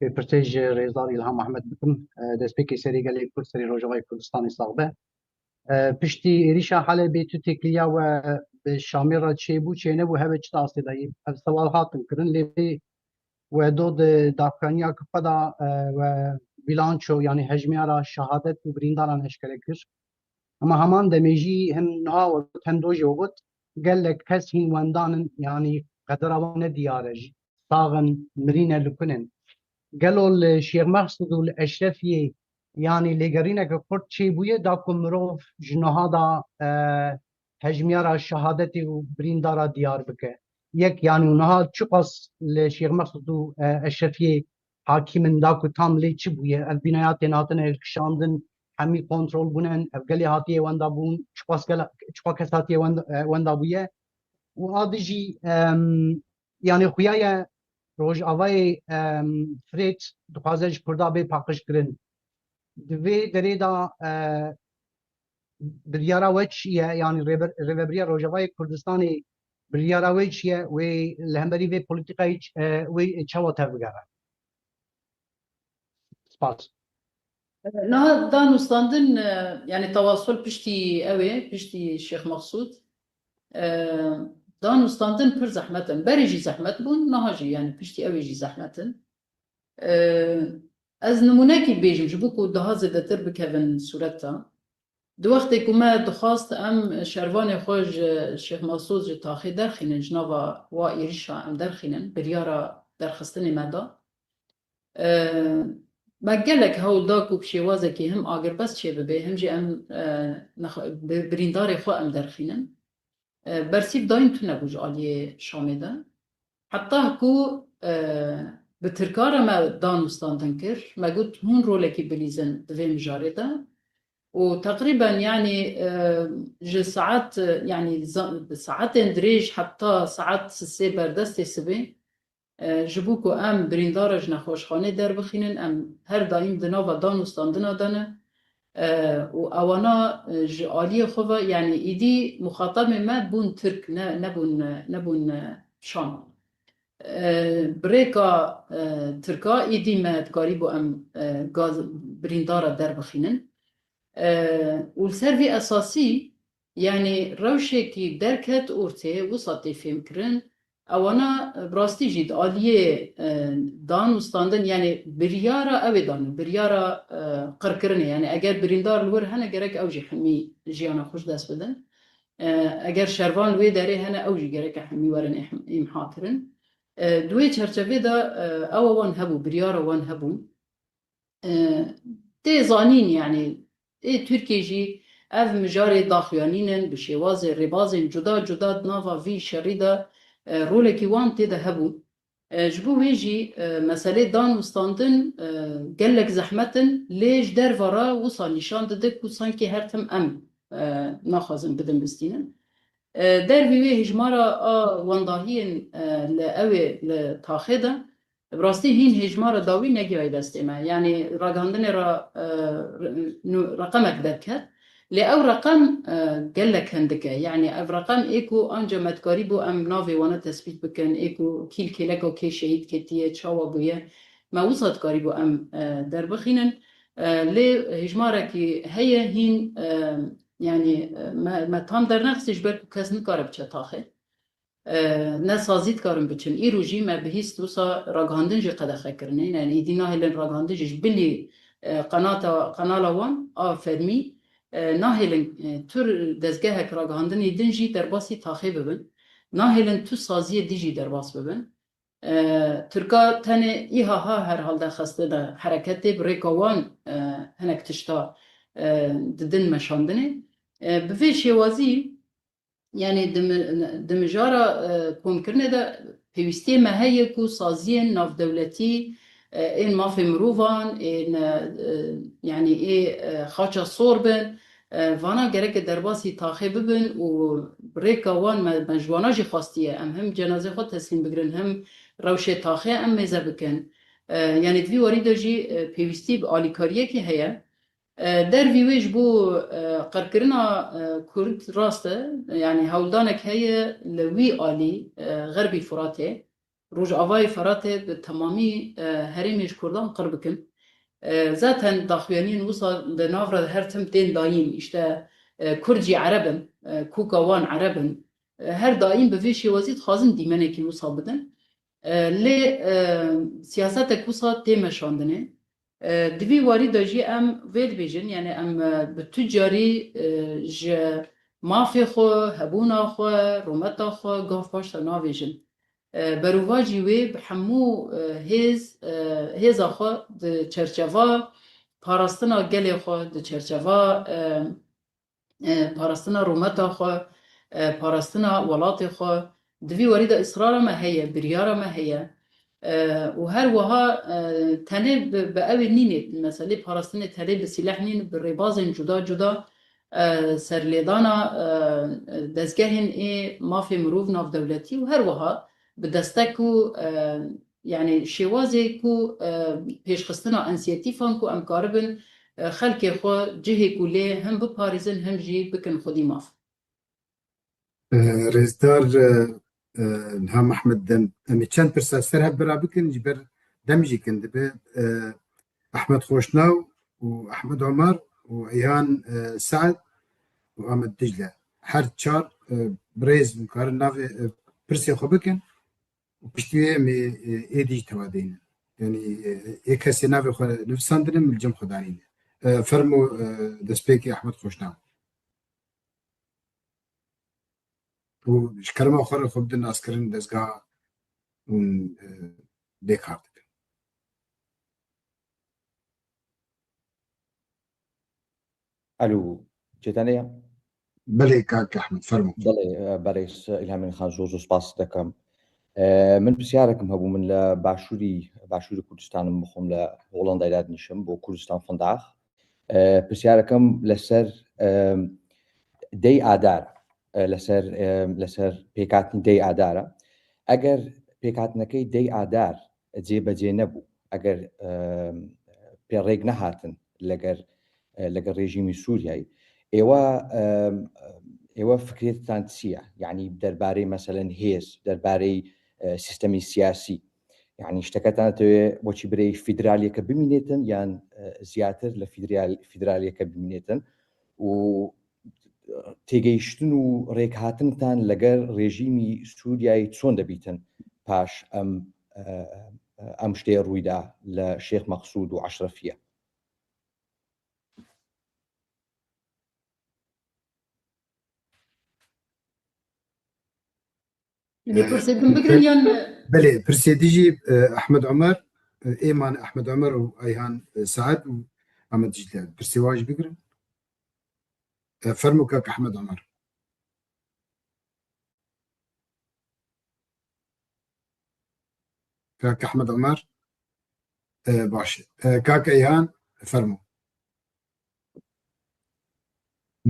pêpirsê ji Rêzdar Îlham Ehmed bikim. E, destpêkê serê gelê Kurd, serê Rojavayê Kurdistanê sax be. E, piştî êrîşa Helebê tu têkiliya we bi Şamê re çêbû, çênebû, heve çi astê de ye? Ev sewal hatin kirin, lê vê we do di daxuyaniya ku xwe da, e, we bîlanço, yanî hejmiyara şehadet û birîndaran eşkere kir. Ema heman demê jî him niha we got, hem dojê we got, gelek kes hîn wendan in, yanî qedera wan ne diyar e jî. Sax in, mirî ne, li ku ne? Gelo li Şêx Mexsûd û li Eşrefiyê, yanî lêgerîneke xurt çêbûye, da ku mirov ji niha da, e, hejmiyara şehadetê û birîndara diyar bike? Yek, yanî û niha çiqas li Şêx Mexsûd û, e, Eşrefiyê hakîm in, da ku tam lê çi bûye? Ev bînaya tên hatine hilkişandin, hemî kontrol bûne, ev gelê hatiye wenda bûn, çiqas gela-, çiqas kes hatiye wenda, e, wenda bûye? Û a dijî, em, yanî xuya ye Rojavayê, em, Firêt dixwaze ji Kurda bê paqijkirin. Di vê derê de, e, biryara we çi ye? Yanî rêber-, Rêvebiriya Rojavayê Kurdistanê biryara wê çi ye? Wê li hemberî vê polîtîkayê ç-, e, wê çawa tevbigere? Spas. Niha danûstandin, e, yanî tewasul piştî ew ê, piştî Şêx Mexsûd, e, danûstandin pir zehmet in. Berê jî zehmet bûn, niha jî, yanî piştî ew ê jî zehmet in. E, ez nimûnekî bêjim, ji bo ku daha zêdetir bikevin sûreta. Di wextê ku me dixwast em şervanê xwe ji Şêx Mexsûd ji taxê derxînin, ji nava wa êrîşa em derxînin, biryara derxistinê me da. E, me gelek hewl da ku bi şêwazekî him agirbest çêbibe, him jî em, e, nexwe-, bi-, birîndarê xwe em derxînin. E, bersîv dayîn tune bû ji aliyê Şamê de. Heta ku, e, bi Tirka re me danûstandin kir, me got hûn rolekî bilîzin di vê mijarê de. Û teqrîben, yanî, e, ji saet, yanî za-, saetên dirêj heta saet sisê berdestê sibê, e, ji bo ku em birîndara ji nexweşxanê derbixînin, em her daîm di nava danûstandina de ne. E, û ewana, e, ji aliyê xwe ve, yanî îdî muxatabê me bûn Tirk, ne, nebûn, nebûn, e, Şam. E, bi rêka, e, Tirka îdî me dikarîbû em, e, gaz birîndara derbixînin. E, û li ser vî esasî, yanî rewşekî derket ortê, wisa tê fêmkirin, ewana, e, bi rastî jî di aliyê, e, dan û standin, yanî biryara ew ê dan, biryara, e, qirkirinê, yanî eger birîndar li wir hene, gerek ew jî hemî jiyana xwe ji dest bidin. E, eger şervan li wê derê hene, ew jî gereke hemî werin îhm-, îmha kirin. E, di wê çerçevê de, e, ewa wan hebû, biryara wan hebû. E, tê zanîn, yanî ê Tirkiyê jî ev mijarê daxuyanîn in, bi şêwazê rêbazên cuda cuda di nava vî şerî de, e, rolekî wan tê de hebû. E, ji bo wê jî, e, meselê dan û standin, e, gelek zehmet in, lê ji derve re wisa nîşan dide ku sankî her tim em, e, naxwazin bidin bistînin. E, dervî wê hêjmara a wendahiyên, e, li ew ê li taxê de, bi rastî hîn hêjmara dawî negihayî destê me. Yanî ragihandinê re, e, nu-, reqemek derket. Lê ew reqem, e, gelek hindik e. Yanî ev reqem ê ku anca me dikarîbû em navê wana tespît bikin, ê ku kî li kêleka kê şehîd ketiye, çawa bûye, me wisa dikarîbû em, e, derbixînin. E, lê hêjmarekî heye hîn, e, yanî, e, me, me tam dernexistî ji ber ku kes nikare biçe taxê. E, ne sazî dikarin biçin. Îro jî me bihîst wisa ragihandin jî qedexe kirine. Yanî îdî nahêlin ragihandin jî ji bilî, e, qenata, qenala wan a fermî, e, nahêlin, e, tu dezgehek ragihandinê din jî derbasî taxê bibin. Nahêlin tu saziyê dî jî derbas bibin. E, Tirka tenê îhaha herhalde xestine hereketê bi rêka wan, e, hinek tişta, e, didin meşandinê. E, bi vê şêwazî, yanî di mi-, di mijara, e, komkirinê de pêwîstiyê me heye ku saziyên navdewletî, e, ên mafê mirovan, ên, e, e, yanî ê, e, xaça sor bin, e, vana gereke derbasî taxê bibin û bi rêka wan me, me ji wana jî xwestiye em him cenazê xwe teslîm bigirin, him rewşê taxê em mêze bikin. E, yanî di vî warî de jî, e, pêwîstî bi alîkariyekê heye. E, dervî wê ji bo, e, qirkirina, e, Kurd rast e, yanî hewldanek heye li wî alî, e, Xerbî Furatê, Rojavayê Feratê bi temamî, e, herêmê ji Kurdan qir bikin. E, zaten daxuyaniyên wisa di nav re her tim tên dayîn, îşte, e, Kurd jî Ereb in, e, kûka wan Ereb in. E, her daîm bi vê şêwazî dixwazin dîmenekî wisa bidin. E, lê, e, siyasetek wisa tê meşandinê. E, di vî warî de jî em vê dibêjin, yanî em, e, bi tu carî, e, ji mafê xwe, hebûna xwe, rûmeta xwe gav paş de navêjin. E, berovajî wê bi hemû, e, hêz, e, hêza xwe di çerçeva parastina gelê xwe, di çerçeva, e, e, parastina rûmeta xwe, e, parastina welatê xwe. Di vî warî de israra me heye, biryara me heye. E, û her wiha, e, tenê bi, bi ew ê nînê, meselê parastinê tenê bi sîleh nîn, bi rêbazên cuda cuda, e, serlêdana, e, dezgehên ê mafê mirov navdewletî û her wiha bi destek û, e, yanî şêwazê ku, e, pêşxistina însiyatîfan ku em karibin, e, xelkê xwe cihê ku lê him biparêzin, him jî bikin xwedî maf. E, Rêzdar, e, e, Ilham Ehmed Dem, em ê çend pirsa ser hev bira bikin, ji ber dem jî kin dibe. E, Ehmed Xoşnaw û Ehmed Omar û Eyhan, e, Saed û Ahmed Dicle. Her çar, e, birêz em karin navê, e, pirsê xwe bikin. Û piştî wê em ê, ê, êdî jî tewadeynin. Yanî, e, ê kesê navê xwe nivîsandine, min li cem xwe danîne. E, fermo, e, destpêkê Ehmed Xoşnaw. Û ji kerema xwe re xwe bidin naskirin dezgeha hûn, e, bê kar dikin. Alo, çêtene ya? Belê, kak Ehmed, fermo. Belê, e, berêz Îlhamîn Xan, zor zor spas dekem. E, min pisyarek hebû, min li başûrî, başûrî Kurdistanim bixwim li Holandayê de dinişim, bo Kurdistan Fundax. E, pisyarek em li ser, e, dey Adar, e, li ser, e, li ser pêkhatinî dey Adar e. Eger pêkhatinekê dey Adar cêbecê nebû, eger, e, pê rêk nehatin leger, e, لەگەڵ ڕێژیمی سووریای. ئێوە، ئەم، ئێوە فکرێتتان چییە؟ یعنی، دەربارەی، مەسەلەن، هێز، دەربارەی، ئە، سیستەمی سیاسی. یعنی، شتەکەتان دەتەوێ وەکی برێی فیدرالیەکە بمینێتن، یان، ئە، زیاتر لە فیدرال-، فیدرالیەکە بمینێتن؟ و تێگەیشتن و ڕێکهاتنتان لەگەر ڕێژیمی سووریای چۆن دەبیتن پاش ئەم، ئە، ئەم شتەیە ڕوویدا لە شێخ مەقسوود و ئەشرەفیە؟ Divê pirsê din bigirin yan? Belê, pirsê din jî, e, Ehmed Omer, e, êman Ehmed Omer û Eyhan, e, Said û Ahmed Dicle. Pirsê wan jî bigirin. E, fermo kak Ehmed Omer. Kak Ehmed Omer. E, baş e. E, kak Eyhan, fermo.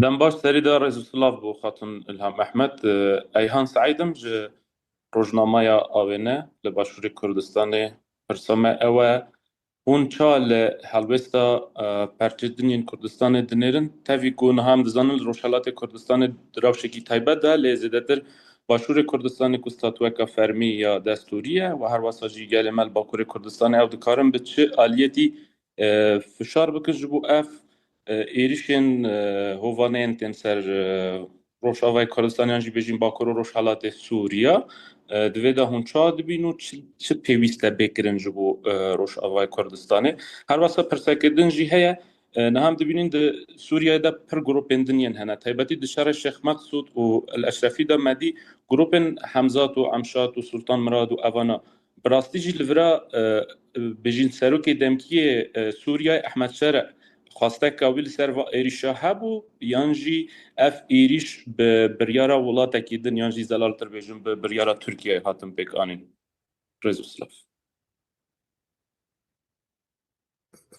Dem baş, serî de rêz û silav bo Xatun Ilham Ehmed. E, Eyhan Seîd im, ji rojnameya Awêne li Başûrê Kurdistanê. Pirsa me ew e, hûn ça li helwêsta, e, perçe din yên Kurdistanê dinêrin? Tevî ku niha em dizanin li Rojhelatê Kurdistanê di rewşekî taybet de, lê zêdetir Başûrê Kurdistanê ku statûyeka fermî ya destûrî ye û her wesa jî gelê me li Bakurê Kurdistanê ew dikarin bi çi aliyetî, e, fişar bikin ji bo ev, e, êrişên, e, hovanê yên tên ser, e, Rojavayê Kurdistanê yan jî bêjin Bakur û Rojhelatê Sûriya, e, di vê de hûn ça dibîn û çi, çi pêwîst e bê kirin ji bo, e, Rojavayê Kurdistanê? Her wesa pirsekê din jî heye, e, niha em dibînin di Sûriyeyê de pir grûpên din yên hene. Taybetî di şerê Şêx Meqsûd û El Eşrefî de me dî grûpên Hemzat û Emşat û Sultan Mirad û evana. Bi rastî jî li vira, e, bêjin serokê demkî yê, e, Sûriyeyê Ehmed Şere xwesteka wî li ser va êrîşa hebû, yan jî ev êrîş bi biryara welatekî din, yan jî zelaltir bêjin bi biryara Tirkiyeyê hatin pêk anîn? Rêz û silav.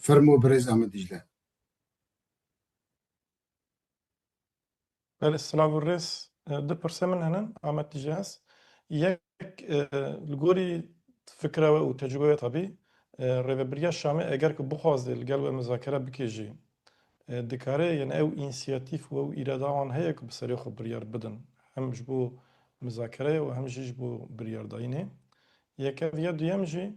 Fermo birêz Ahmed Dicle. Belê, silav û rêz. E, du pirsê min hene, Ahmet Dicle ez. Yek, e, li gorî fikra we û tecrûbe we tabî, e, Rêvebiriya Şamê eger ku bixwaze li gel we muzakere bike jî, e, dikare, yani ew însiyatîf û ew îrada wan heye ku bi serê xwe biryar bidin. Hem ji bo muzakereyê û hem jî ji bo biryardayînê. Yek ev ya, duyem jî,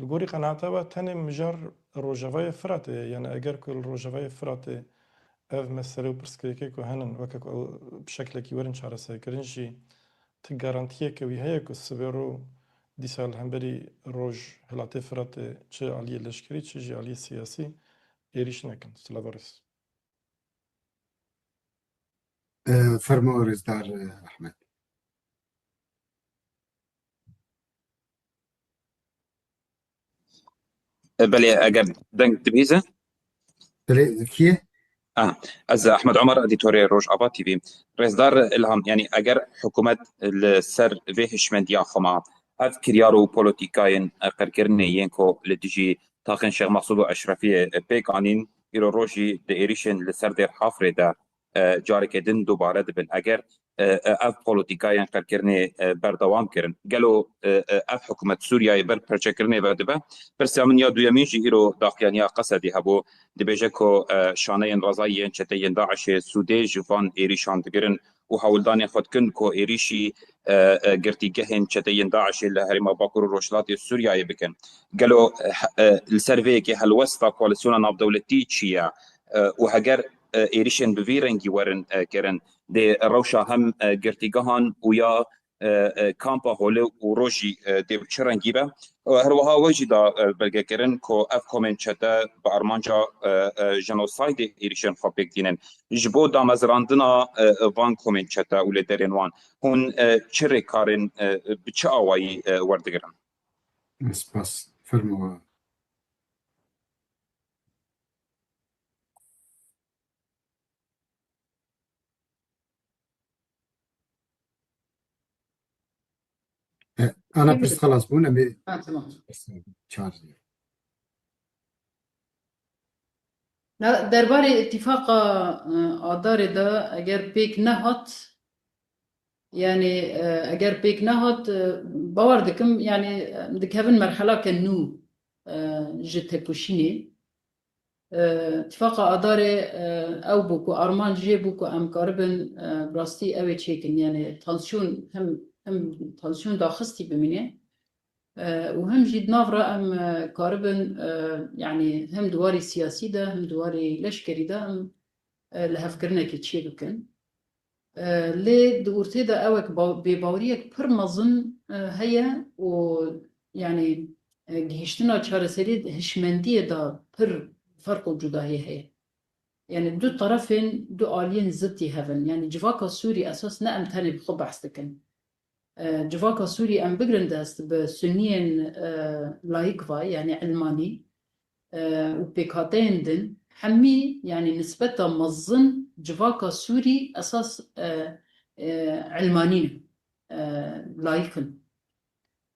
li gorî qenaeta we tenê mijar Rojavayê Firatê ye. Yani eger ku li Rojavayê Firatê ev mesele û pirsgirêkê ku henin, weke ku ew bi şeklekî werin çareserkirin jî, ti garantiyeke wî heye ku sibê ro dîsa li hemberî Rojhilatê Firatê çi aliyê leşkerî, çi jî aliyê siyasî êrîş nekin? Silav û rêz. E, fermo rêzdar, e, Ehmed. E, belê, eger deng dibihîze. Belê, kî ye? Ah, ez Ehmed Omer, edîtorê Rojava T V. Rêzdar Ilham, yanî eger hikûmet li ser vê hişmendiya xwe ma, ev kiryar û polîtîkayên, e, qirkirinê yên ku li dijî taxên Şêx Mexsûd û Eşrefiyê, e, pêk anîn, îro rojî di êrîşên li ser Dêr Hafrê de, e, careke din dubare dibin. Eger, e, e, ev polîtîkayên qirkirinê, e, berdewam kirin, gelo, e, e, ev hikûmet Sûriyeyê ber perçekirinê ve dibe? Pirsiya min ya duyemîn jî îro daxuyaniya Qesedî hebû. Dibêje ku, e, şaneyên rezayî yên çeteyên DAIŞê sûdê ji van êrîşan digirin û hewldanên xwe dikin ku êrîşî, e, e, girtîgehên çeteyên DAIŞê li herêma Bakur û Rojhilatê Sûriyeyê bikin. Gelo, e, he-, e, li ser vê yekê helwesta koalîsyona navdewletî çi ye? E, û heger, e, êrîşên bi vî rengî werin, e, kirin, dê rewşa hem, e, girtîgehan û ya, e, e, kampa Holê û Rojî, e, dê bi çi rengî be? E, her wiha we jî da, e, belgekirin ku ev komên çete bi armanca, e, e, jenosaydê êrîşên xwe pêk tînin. Ji bo damezrandina, e, e, van komên çete û lêderên wan, hûn, e, çi rêkarên, e, bi çi awayî, e, werdigirin? Spas. Fermo. E, ana pirs xelas bûn, em ê Ha, tamam. çar. Na, derbarê îtîfaqa, e, Adarê de eger pêk nehat, yani, e, eger pêk nehat, e, bawer dikim, yani, em dikevin merhelake nû, e, ji tekoşînê. E, tifaqa Adarê, e, ew bû ku armanc jê bû ku em karibin, e, bi rastî ew ê çêkin. Yani tansiyon hem, hem tansiyon daxistî bimîne, e, û hem jî di nav re em, e, karibin, e, yani hem di warî siyasî de hem di warî leşkerî de em, e, lihevkirinekê çê bikin. E, lê di ortê de ewek ba-, bêbaweriyek pir mezin, e, heye û, yani, e, gihîştina çareseriyê di hişmendiyê de pir ferq û cudahiyê heye. Yani du terefên, du aliyên zid yê hev in. Yani civaka Sûrî esas ne em tenê bi xwe behs dikin. E, civaka Sûrî em bigrin dest bi Sunniyên, e, layik ve, yani ilmanî, e, û pêkhateyên din, hemî, yani nisbeta mezin civaka Sûrî esas, e, e, ilmanî ne, e, layik in.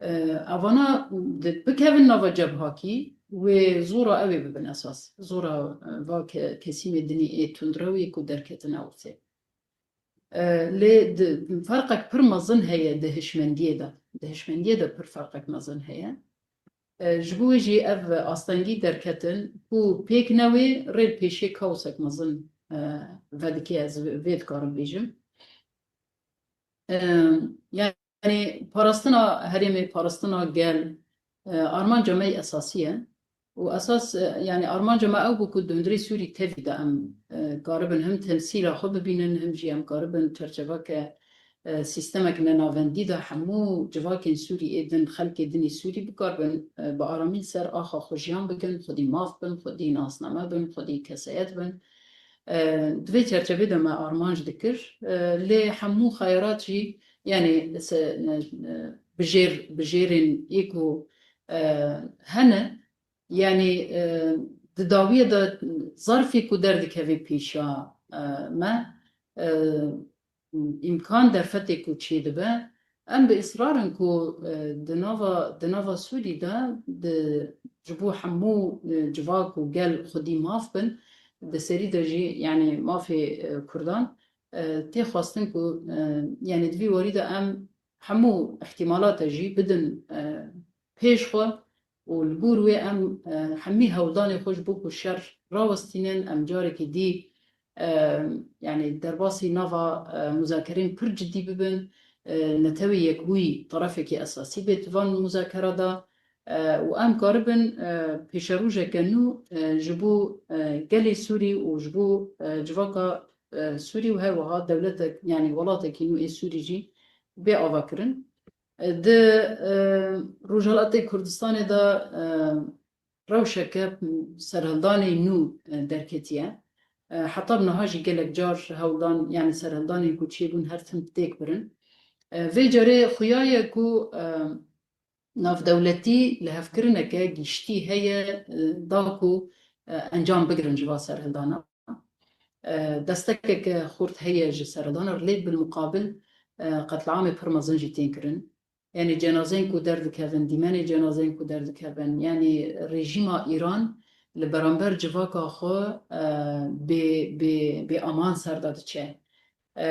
E, evana di-, bikevin nava cebhakî, wê zora ew ê bibin esas. Zora, e, va ke-, kesîmê dinî ê tundrewî ku derketin ewsê. E, lê di, ferqek pir mezin heye di hişmendiyê de. Di hişmendiyê de pir ferqek mezin heye. E, ji bo wê jî ev astengî derketin ku pêk newê rê li pêşê kaosek mezin, e, vedike, ez vê dikarim bêjim. E, yani parastina herêmê, parastina gel, e, armanca me yê esasî ye. Û esas, e, yani armanca me ew bû ku di hundirê Sûrî tevî de em, e, karibin him temsîla xwe bibînin, him jî em karibin çerçeveke, e, sîstemek nenavendî de hemû civakên Sûrî ê din, xelkê din ê Sûrî bikaribin, e, bi aramî li ser axa xwe jiyan bikin, xwedî maf bin, xwedî nasname bin, xwedî kesayet bin. E, di vê çerçevê de me armanc dikir. E, lê hemû xeyarat jî, yani se-, e, e, bijêr-, bijêrên ê ku, e, hene, yani, e, di dawiyê de zarfê ku derdikeve pêşiya, e, me, e, îmkan derfetê ku çêdibe, em bi israr in ku, e, di nava, di nava Sûrî de di, ji bo hemû, e, civak û gel xwedî maf bin, di serî de jî, yani mafê, e, Kurdan, e, tê xwestin ku, e, yani di vî warî de em hemû ihtimalate jî bidin, e, pêş xwe û li gor wê em, e, hemî hewldanê xwe ji bo ku şer rawestînin, em carekî dî, e, yani derbasî nava, e, muzakerên pir cidî bibin, e, Netewê Yekbûyî terefekî esasî bê di van muzakera de, e, û em karibin, e, pêşerojeke nû, e, ji bo, e, gelê Sûrî û ji bo, e, civaka, e, Sûrî û her wiha dewletek, yani welatekî nû ê Sûrî jî bê avakirin. Di, e, Rojhilatê Kurdistanê de, e, rewşeke serhildanê nû, e, derketiye. E, heta bi niha jî gelek car hewldan, yani serhildanên ku çêbûn her tim têk birin. E, vê carê xuya ye ku, e, navdewletî lihevkirineke giştî heye, e, da ku, e, encam bigirin ji va serhildana. E, destekeke xurt heye ji serhildana re, lê bilmuqabil, e, qetliamê pir mezin jî tên kirin. Yani cenazeyên ku derdikevin, dîmenê cenazeyên ku derdikevin, yani rejîma Îran li beramber civaka xwe, e, bê, bê, bê aman ser de diçe. E,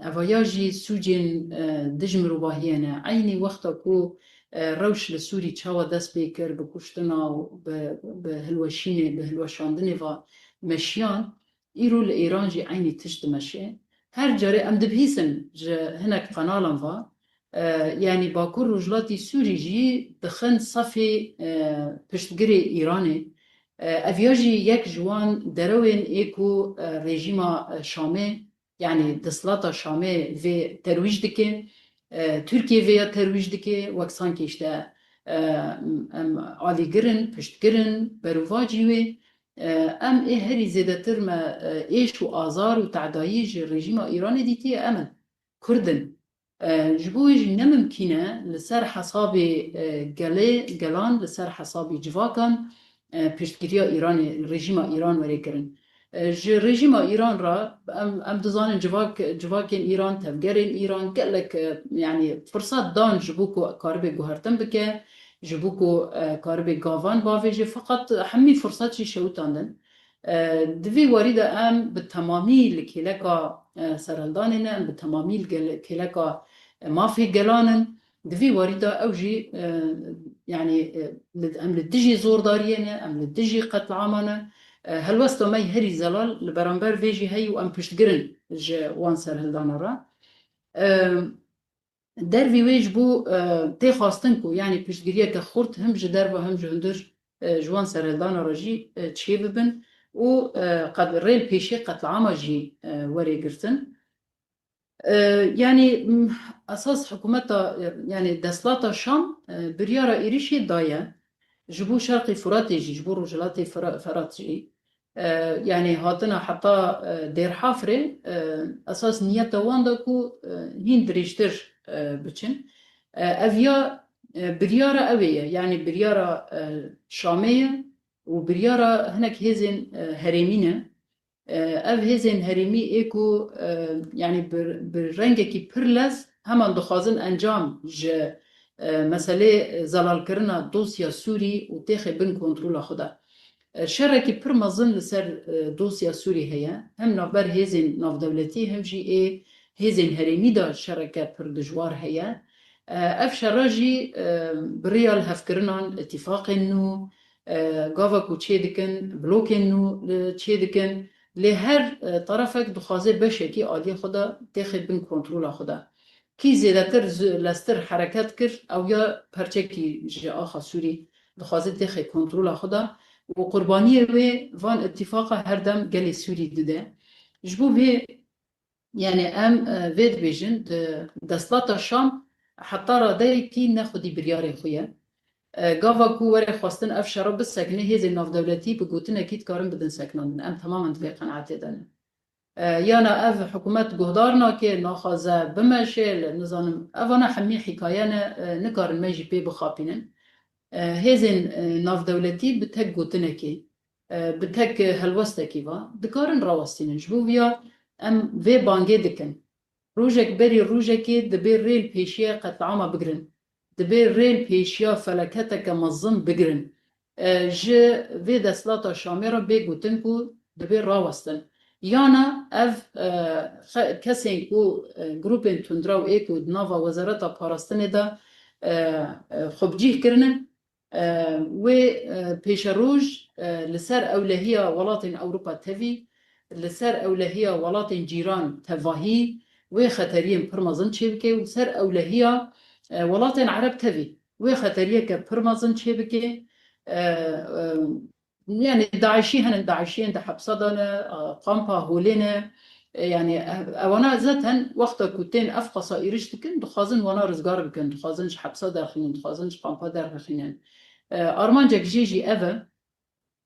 evaya jî sûcên, e, dij mirovahiyê ne. Eynî wexta ku, e, rewş li Sûrî çawa dest pê kir, bi kuştina û bi, bi hilweşînê, bi hilweşandinê va meşiyan, îro li Îran jî eynî tişt dimeşe. Her carê em dibihîsin ji hinek qenalan va, e, yanî Bakur Rojhilatî Sûrî jî dixin sefê, e, piştgirê Îranê. E, ev ya jî yek ji wan derewên ê ku, e, rejîma, e, Şamê, yanî desthilata Şamê vê terwîj dike, e, Tirkiye vê ya terwîj dike, wek sankê işte, e, em alîgir in, piştgir in, berovajî wê. E, em ê herî zêdetir me, e, êş û azar û tehdayî ji rejîma Îranê dîtiye, em in. Kurd in. E, ji bo wê jî ne mimkîn e li ser hesabê, e, gelê, gelan, li ser hesabê civakan, e, piştgiriya Îranê, rejîma Îran were kirin. E, ji rejîma Îran re em, em dizanin civak, civakên Îran, tevgerên Îran gelek, e, yanî firsat dan ji bo ku karibe guhertin bike, ji bo ku, e, karibe gavan bavêje, feqet hemî firsat jî şewitandin. E, di vî warî de em bi temamî li kêleka, e, serhildanê ne, em bi temamî li gel-, kêleka, e, mafê gelan in. Di vî warî de ew jî, e, yanî, e, li, em li dijî zordariyê ne, em li dijî qetliama ne. E, helwesta me herî zelal li beramber vê jî heye û em piştgir in ji wan serhildana re. E, dervî wê ji bo, e, tê xwestin ku, yanî piştgiriyeke xurt him ji derve him ji hundir, e, ji wan serhildana re jî, e, çêbibin û, e, qet-, rê li pêşiyê qetliama jî, e, were girtin. E, yanî, m, esas hikûmeta, e, yanî desthilata Şam, e, biryara êrişê daye ji bo Şerqê Furatê jî, ji bo Rojhilatê Fira-, Ferat jî. E, yanî hatina heta, e, Dêrhafrê, e, esas niyeta wan da ku, e, hîn dirêjtir, e, biçin. E, ev ya, e, biryara ew ê ye, yanî biryara, e, Şamê ye û biryara hinek hêzên, e, herêmî ne. E, ev hêzên herêmî ê ku, e, yanî bi, bi rengekî pir lez heman dixwazin encam ji, e, meselê zelalkirina dosya Sûrî û têxê bin kontrola xwe de. E, şerekî pir mezin li ser, e, dosya Sûrî heye. Hem navber hêzên navdewletî hem jî ê hêzên herêmî de şereke pir dijwar heye. E, ev şera jî, e, bi rêya lihevkirinan, îtîfaqên nû, e, gava ku çêdikin, blokên nû li çêdikin, lê her, e, terefek dixwaze beşekî aliyê xwe de têxê bin kontrola xwe de. Kî zêdetir zi-, lestir hereket kir, ew ya perçekî ji axa Sûrî dixwaze têxê kontrola xwe de û qurbaniyê wê van îtîfaqa her dem gelê Sûrî dide. Ji bo vê, yanî em, e, vê dibêjin, di desthilata Şam heta radeyekî ne xwedî biryarê xwe ye. E, gava ku were xwestin ev şera bisekine, hêzên navdewletî bi gotinekî dikarin bidin sekinandin. Em temamen di vê qenaetê de ne. E, yana ev hikûmet guhdar nake, naxwaze bimeşe, li, nizanim, evana hemî hîkaye ne, e, nikarin me jî pê bixapînin. E, hêzên, e, navdewletî bi tek gotinekê, e, bi tek helwestekî va, dikarin rawestînin. Ji bo viya em vê bangê dikin. Rojek berî rojekê dibê rê li pêşiya qetliama bigirin. Dibê rê li pêşiya felaketeke mezin bigirin. E, ji vê desthilata Şamê re bê gotin ku dibê rawestin. Yana ev, e, xe-, kesên ku, e, grûpên tundrew ê ku di nava Wezareta Parastinê de, e, e, xwe bi cih kirine, e, wê, e, pêşeroj, e, li ser ewlehiya welatên Ewropa tevî, li ser ewlehiya welatên cîran tevahî wê xeteriyên pir mezin çêbike û ser ewlehiya, e, welatên Ereb tevî wê xeteriyeke pir mezin çêbike. E, e, Yanî DAIŞî hene, DAIŞiyên di hepsa de ne, e, kampa holê ne. E, yanî ev-, ewana zaten wexta ku tên ev qasa êriş dikin, dixwazin wana rizgar bikin, dixwazin ji hepsa derxînin, dixwazin ji kampa derxînin. E, armancek jê jî ev e.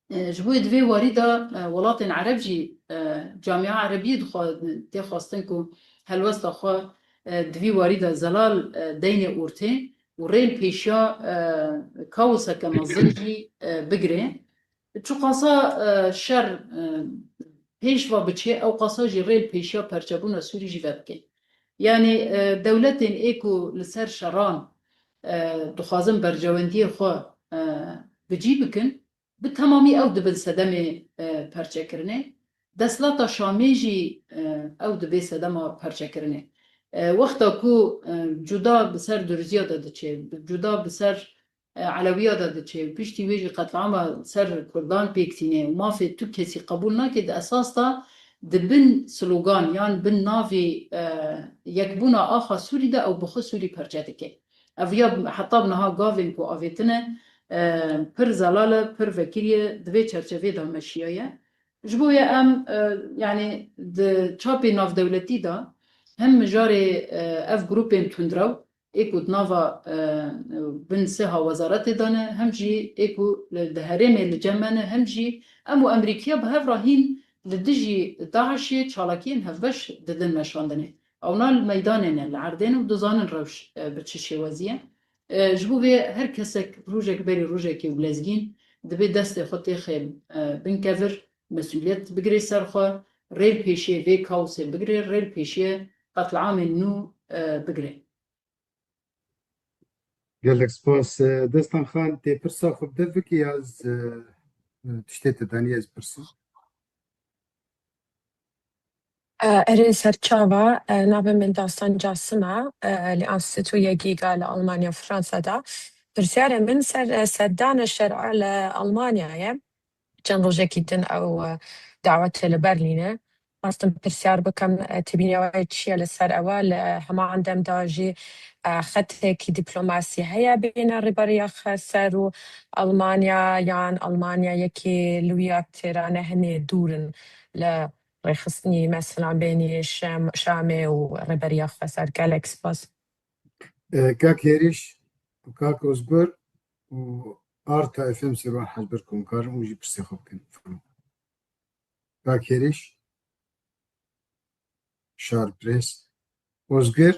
E, ji bo di vê warî de, e, welatên Ereb jî, e, camia Erebiyê dixwa-, tê xwestin ku helwesta xwe, e, di vî warî de zelal, e, deynê ortê û rê li pêşiya, e, kaoseke mezin jî, e, bigire. Çiqasa, e, şer, e, pêş ve biçe, ew qasa jî rê li pêşiya perçebûna Sûrî jî vedike. Yanî, e, dewletên ê ku li ser şeran, e, dixwazin berjewendiyê xwe, e, bi cî bikin, bi temamî ew dibin sedemê, e, perçekirinê. Desthilata Şamê jî, e, ew dibe sedema perçekirinê. E, wexta ku, e, cuda bi ser Durziya de diçe, cuda bi ser, e, Elewiya de diçe, piştî wê jî qetlama ser Kurdan pêk tîne û mafê tu kesî qebûl nake, di esas de di bin slogan yan bin navê, e, yekbûna axa Sûrî de ew bi xwe Sûrî perçe dike. Ev ya heta bi niha gavên ku avêtine, e, pir zelal e, pir vekirî ye, di vê çerçevê de meşiyaye. Ji bo ya em, e, yanî di çapê navdewletî de hem mijarê, e, ev grûpên tundrew ê ku di nava, e, bin sêha wezaretê de ne, hem jî ê ku li, di herêmê li cem me ne, hem jî em û Amerîkiya bi hev re hîn li dijî DAIŞê çalakiyên hevbeş didin meşandinê. Ewna li meydanê ne, li erdê ne û dizanin rewş, e, bi çi şêwazî ye. E, ji bo vê her kesek rojek berî rojekê û lezgîn dibê destê xwe têxê, e, bin kevir, mesûliyet bigirê ser xwe, rê li pêşiyê vê kaosê bigirê, rê li pêşiyê qetliamên nû, e, bigirê. Gelek spas. E, Destan Xan, tê pirsa xwe bi dev bikî ya ez, e, e, tiştê te danî ez pirsim? E, erê serçava, e, navê min Dastan Casim e, e, li Enstîtuya Gîga li Almanya, Fransa de. Pirsyarê min ser, e, serdana şer'a li Almanya ye. çend rojekî din ew, e, dawetê li Berlîn e. Xwestim pirsyar bikim, e, têbîniya we çi ye li ser ewe? Li heman dem de jî, e, xetekî dîplomasî heye bêne Rêberiya Xweser û Almanya, yan Almanya yekê li wî ya têra ne hinê dûr in li rêxistinî, mesela bênî Şam-, Şamê û Rêberiya Xweser? Gelek spas. E, Kak Hêrîş, Kak Ozgur û Arta F M Sêrwan Hecbir Komkar û jî pirsê xwe bikin. Kak Hêrîş, Şar Press, Ozgur.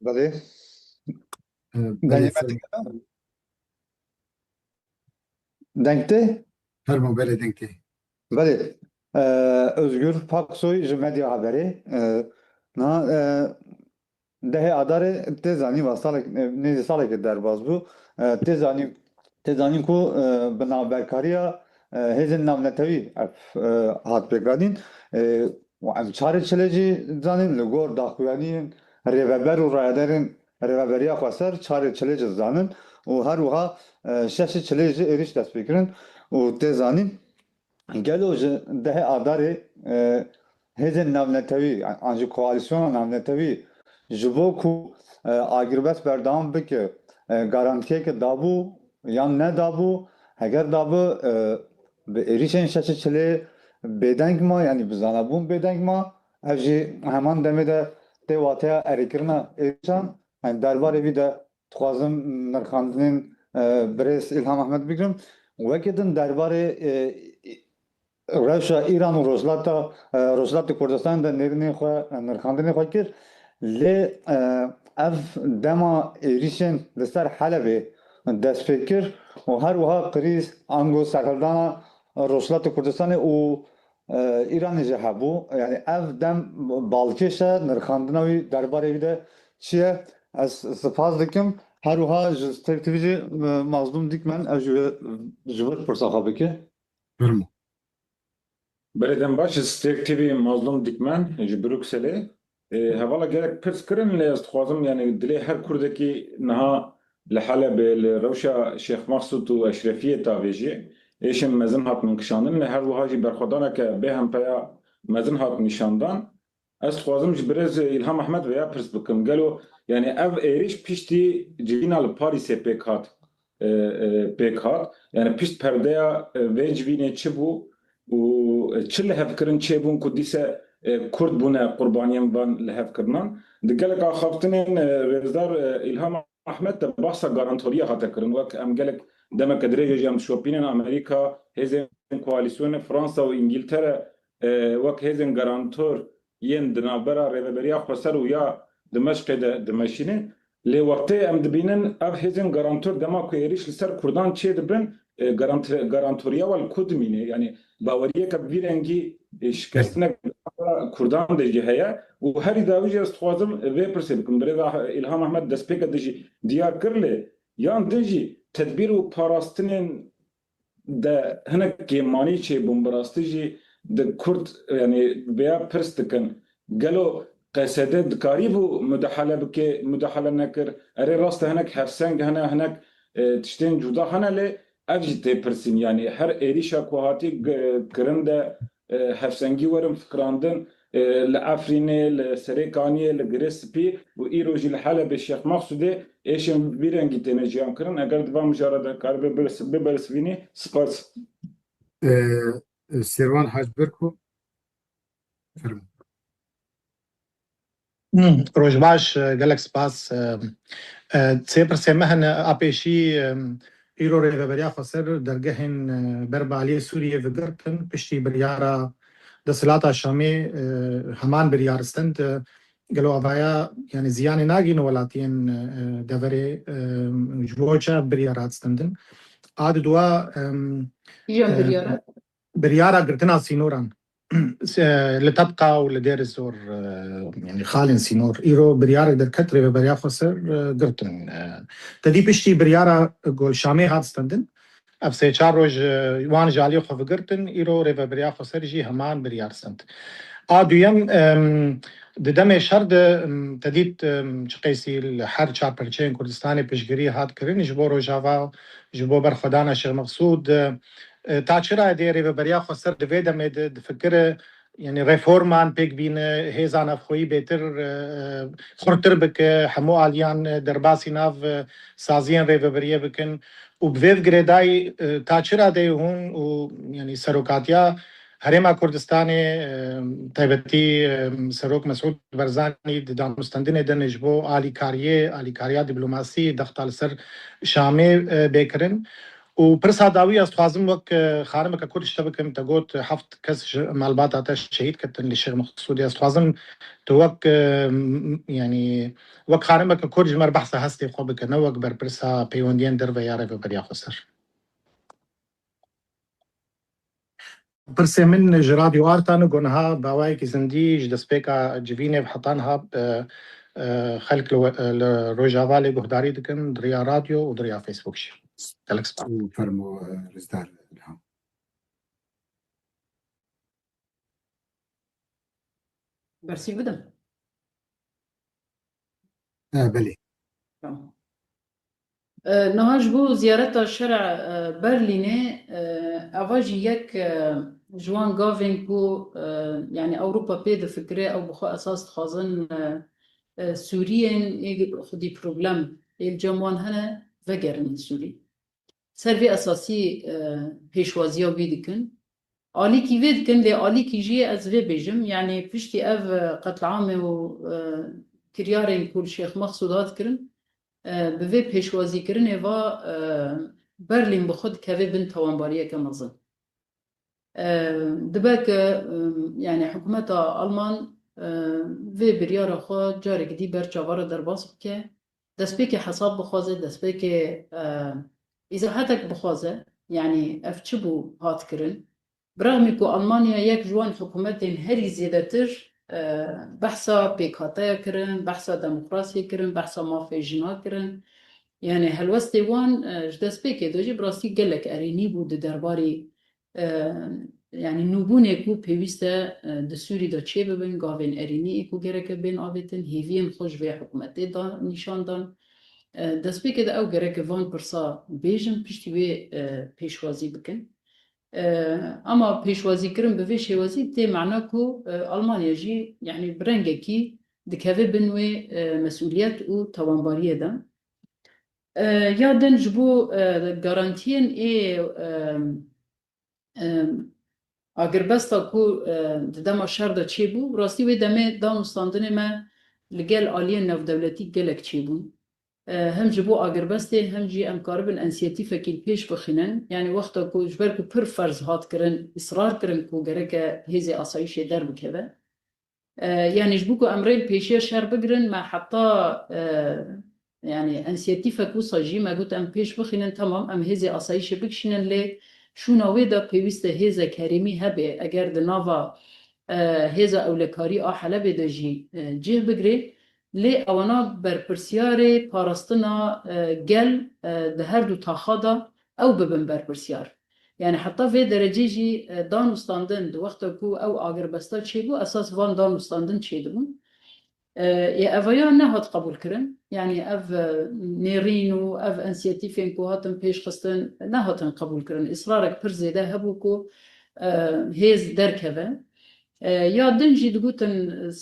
Belê. E, Dengê belê, me fer- dikeve? Deng tê? Fermo, belê, deng tê. Belê. E, Özgür Paksoy ji Medya Haberê. E, na, e, dehê Adarê tê zanîn va salek, e, nêzî salekê derbas bû. E, tê zanîn, tê zanîn ku, e, bi navberkariya, e, hêzên navnetewî ev, e, hat pêkanîn. E, û em çarê çilê jî zanîn, li gor daxuyaniyên rêveber û rayedarên Rêveberiya Xweser çarê çilê jî zanin û her wiha, e, şeşê çilê jî êrîş dest pê kirin û tê zanîn. Gelo ji dehê Adarê, e, hêzên navnetewî, an jî koalîsyona navnetewî ji bo ku, e, agirbest berdewam bike, e, garantiyeke dabû yan nedabû? Heger dabû, e, bi êrîşên şeşê çilê bêdeng ma, yanî bi zanabûn bêdeng ma, ev jî heman demê de tê wateya erêkirina êrîşan. Yanî derbarê vî de dixwazim nirxandinên, e, birêz Îlham Ehmed bigirim. Wekî din derbarê, e, rewşa Îran û Rojhilata, e, Rojhilatê Kurdistanê de nêrînê xwe, e, nirxandinê xwe kir. Lê, e, ev dema êrîşên li ser Helebê dest pê kir û her wiha krîz ango serhildana Rojhilatê Kurdistanê û, e, Îranê jî hebû. Yanî ev dem balkêş e, nirxandina wî derbarê wî de çi ye? Ez spas dikim. Her wiha ji Stêrk T V jî, e, Mazlûm Dîkmen, ev ji we, ji vir pirsa xwe bike. Fermo. Belê, dem baş, ji Stêrk T V Mazlûm Dîkmen ji Brukselê. E, hevala gelek pirs kirin, lê ez dixwazim, yanî dilê her Kurdekî niha li Helebê, li rewşa Şêx Mexsûd û Eşrefiyê tavêjî, êşên mezin hatin kişandin, lê her wiha jî berxwedaneke bêhempeya mezin hat nîşandan. Ez dixwazim ji birêz Îlham Ehmed vêya pirs bikim. Gelo, yanî ev êrîş piştî civîna li Parîsê pêk hat, e, e, pêk hat? Yanî pişt perdeya, e, vê civînê çi bû û çi lihevkirin çêbûn ku dîse, e, Kurd bûne qurbaniyên van lihevkirinan? Di gelek axaftinên, e, rêzdar, e, Îlham Ahmed de bahsa garantoriya hate kirin. Wek em gelek demeke dirêj jî em dişopînin Amerîka, hêzên koalîsyonê Fransa û Îngîltere, e, wek hêzên garantor yên di navbera Rêveberiya Xweser û ya Dimeşqê de dimeşînin. Lê wextê em dibînin ev hêzên garantor dema ku êrîş li ser Kurdan çêdibin, e, garant-, garantoriya wan li ku dimîne? Yanî baweriyeke bi vî rengî, e, şikestinek Kurdan de jî heye û herî dawî jî ez dixwazim vê pirsê bikim. Birêz Îlham Ehmed destpêke din jî diyar kir, lê yan din jî tedbîr û parastinên de hinek kêmmanî çêbûn, bi rastî jî di Kurd, yanî vêya pirs dikin, gelo Q S D dikarîbû mudahale bike, mudahale nekir? Erê, rast e, hinek hevseng hene, hinek, e, tiştên cuda hene, lê ev jî tê pirsîn. Yanî her êrîşa ku hatî g-, kirin de, e, hevsengî werin fikirandin, e, li Efrînê, li Serêkaniyê, li Girê Spî û îro jî li Helebê, Şêx Mexsûdê êşên vî rengî têne jiyan kirin. Eger di van mijara de karibe bibersivînî, spas. E, e, Sêrwan Hacbirko, fermo. Hmm, roj baş, e, gelek spas. E, e, sê pirsê me hene, a pêşî, e, îro Rêveberiya Xweser dergehên, e, ber bi aliyê Sûriyê vegirtin, piştî biryara desthilata Şamê, e, heman biryar stend, e, gelo avaya, yanî ziyanê nagîne welatiyên, e, deverê, e, ji bo çi ev biryar hat stendin? A di dua, e, Yan e, biryara? Biryara girtina sînoran. Se-, li Tebqa û li Dêr Zor, e, yanî xalên sînor. Îro biryarek derket, Rêveberiya Xweser, e, girtin. E, te dî piştî biryara ku li Şamê hat stendin, ev sê çar roj, e, wan ji aliyê xwe vegirtin, îro Rêveberiya Xweser jî heman biryar stend. A duyem, em, di demê şer de, em, te dît, em, çi qeysî li her çar perçeyên Kurdistanê piştgirî hat kirin ji bo Rojava, ji bo berxwedana Şêx Mexsûd, e, E, ta çi radeyê Rêveberiya Xweser di vê demê de difikire, yanî reforman pêk bîne, hêza navxweyî bêtir, e, xurtir bike, hemû aliyan, e, derbasî nav, e, saziyên rêveberiyê bikin û bi vê girêdayî, e, ta çi radeyê hûn û, yanî serokatiya Herêma Kurdistanê, e, taybetî, e, Serok Mesûd Barzanî di danûstendinê de ne ji bo alîkariyê, alîkariya dîplomasî dexta li ser Şamê, e, bê kirin. Û pirsa dawî ez dixwazim wek, e, xanimeke Kurd ji te bikim, te got heft kes ji malbata te şehîd ketin li Şêx Mexsûdê. Ez dixwazim tu wek, e, m-, yanî wek xanimeke Kurd ji me re behsa hestê xwe bike, ne wek berpirsa peywendiyên derve ya Rêveberiya Xweser. Pirsê min ji Radyo Artan e, ku niha bi awayekî zindî ji destpêka civînê ve heta niha, e, e, xelk li we-, li Rojava lê guhdarî dikin, di riya radyo û di riya Facebook jî. Gelek spas. Û fermo, e, Rêzdar Ilham. Bersîv bidim. E, belê. Tamam. E, niha ji bo ziyareta şerê, e, Berlînê, e, eva jî yek, e, ji wan gavên ku, e, yanî Ewropa pê difikire, ew bi xwe esas dixwazin, e, e, Sûriyên ê xwedî problem ê li cem wan hene, vegerînin Sûrî. Ser vê esasî, e, pêşwaziya wî dikin. Alîkî vê dikin, lê alîkî jî ez vê bêjim, yanî piştî ev, e, qetliamê û, e, kiryarên ku li Şêx Mexsûd hat kirin, e, bi vê pêşwazîkirinê ve, e, Berlîn bi xwe dikeve bin tawanbariyeke mezin. E, dibe ku, e, yanî hikûmeta Alman, e, vê biryara xwe carekî dî ber çava re derbas bike, destpêkê hesab bixwaze, destpêkê, e, îzahetek bixwaze, yanî ev çi bû hat kirin? Bi rexmî ku Almanya yek ji wan hikûmetên herî zêdetir, e, behsa pêkhateya kirin, behsa demokrasiyê kirin, behsa mafê jina kirin. Yanî helwestê wan, e, ji destpêkê de jî bi rastî gelek erênî bû di derbarî, e, yanî nûbûnê ku pêwîst e, e, di Sûrî de çêbibin, gavên erênî ê ku gereke bên avêtin, hêviyên xwe ji vê hikûmetê da nîşan dan. E, destpêkê de ew gereke van pirsa bêjin, piştî wê, e, pêşwazî bikin. E, ama pêşwazîkirin bi vê şêwazî tê mana ku, e, Almanya jî, yanî bi rengekî dikeve bin wê, e, mesûliyet û tawanbariyê de. E, ya din ji bo, e, garantiyên ê, e, e, agirbesta ku, e, di dema şer de çêbû, rastî wê demê danûstandinê me li gel aliyên navdewletî gelek çêbûn. E, hem ji bo agirbestê, hem jî em karibin însiyatîfekî li pêş bixînin. Yanî wexta ku, ji ber ku pir ferz hat kirin, israr kirin ku gereke hêzê asayîşê derbikeve. E, yanî ji bo ku em rê li pêşiya şer bigirin, me heta, e, yanî însiyatîfek wisa jî me got em pêş bixînin, temam, em hêzê asayîşê bikişînin, lê şûna wê de pêwîst e hêzek herêmî hebe, eger di nava, e, hêza ewlekarî a Helebê de jî, e, cih bigire. Lê ewana berpirsiyarê parastina, e, gel, e, di her du taxa de ew bibin berpirsiyar. Yanî heta vê derecê jî, e, danûstandin di wexta ku ew agirbesta çêbû, esas van danûstandin çêdibûn. E, ê evaya nehat qebûlkirin. Yanî ev, e, nêrîn û ev însiyatîfên ku hatin pêşxistin nehatin qebûlkirin. Israrek pir zêde hebû ku, e, hêz derkeve. E, ya din jî digotin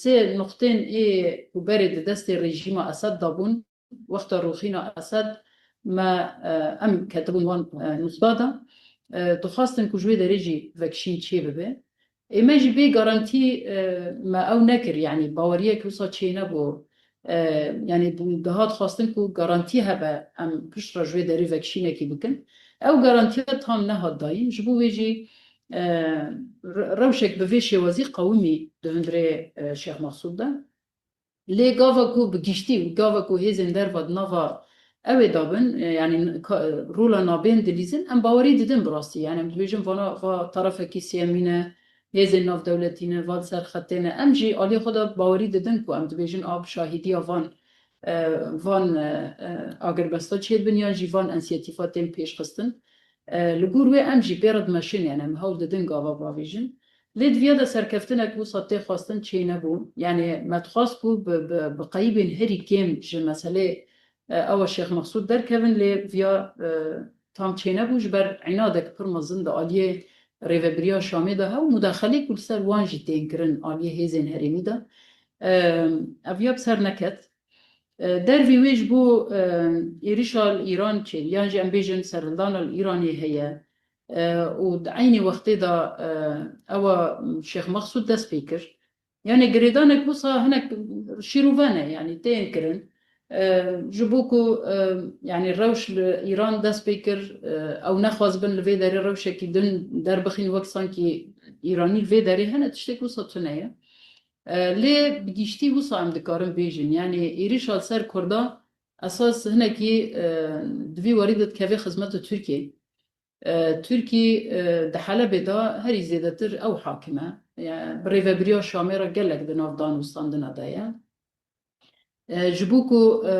sê nuqtên ê ku berê di destê rejîma Esed de bûn, wexta rûxîna Esed me, e, em ketibûn wan, e, nuqta de, e, dixwastin ku ji wê derê jî vekişîn çê bibe. Ê me jî bê garantî, e, me ew nekir, yanî baweriyek wisa çê nebû. E, yanî dihat xwestin ku garantî hebe em pişt re ji wê derê vekişînekî bikin. Ew garantiya tam nehat dayîn. Ji bo wê jî, e, re-, rewşek bi vê şêwazî qewimî di hundirê, e, Şêx Mexsûd de. Lê gava ku bi giştî û gava ku hêzên derva di nava ew ê dabin, e, yanî ka-, rola nabên dilîzin, em bawerî didin bi rastî. Yanî em dibêjin vana, va tarafekî sêyemî ne, hêzên navdewletî ne, va li ser xetê ne. Em jî aliyê xwe de bawerî didin ku em dibêjin a bi şahîdiya van, e, van, e, e, agirbesta çêdibin yan jî van însiyatîfa tên pêşxistin. E, li gor wê em jî pê re dimeşin, yanî em hewl didin gava bavêjin. Lê di viya de serkeftinek wisa tê xwestin çê nebû. Yanî me dixwest ku bi, bi, bi qeyîbên herî kêm ji meselê, e, ewa Şêx Mexsûd derkevin, lê viya, e, tam çênebû, ji ber înadek pir mezin di aliyê rêvebiriya Şamê de hew, mudaxelê ku li ser wan jî tên kirin aliyê hêzên herêmî de. E, ev ya bi ser neket. E, dervî wê ji bo, e, êrişa li Îran çê, yan jî em bêjin serhildana li Îranê heye. E, û di eynî wextê de, e, ewa Şêx Mexsûd dest pê kir. Yani girêdanek wisa hinek şîrûve ne, yani tên kirin. E, ji bo ku, e, yani rewş li Îran dest pê kir, e, ew nexwazibin li vê derê rewşekî din derbixîn, wek sankî Îranî li vê derê hene, tiştek wisa tune ye. E, lê bi giştî wisa em dikarin bêjin, yani êrişa li ser Kurda esas hinekî, e, di vî warî de dikeve xizmeta Tirkiyê. E, Tirkî, e, di Helebê de herî zêdetir ew hakim e. Yani bi rêvebiriya Şamê re gelek di nav dan û standina de ye. E, ji bo ku, e,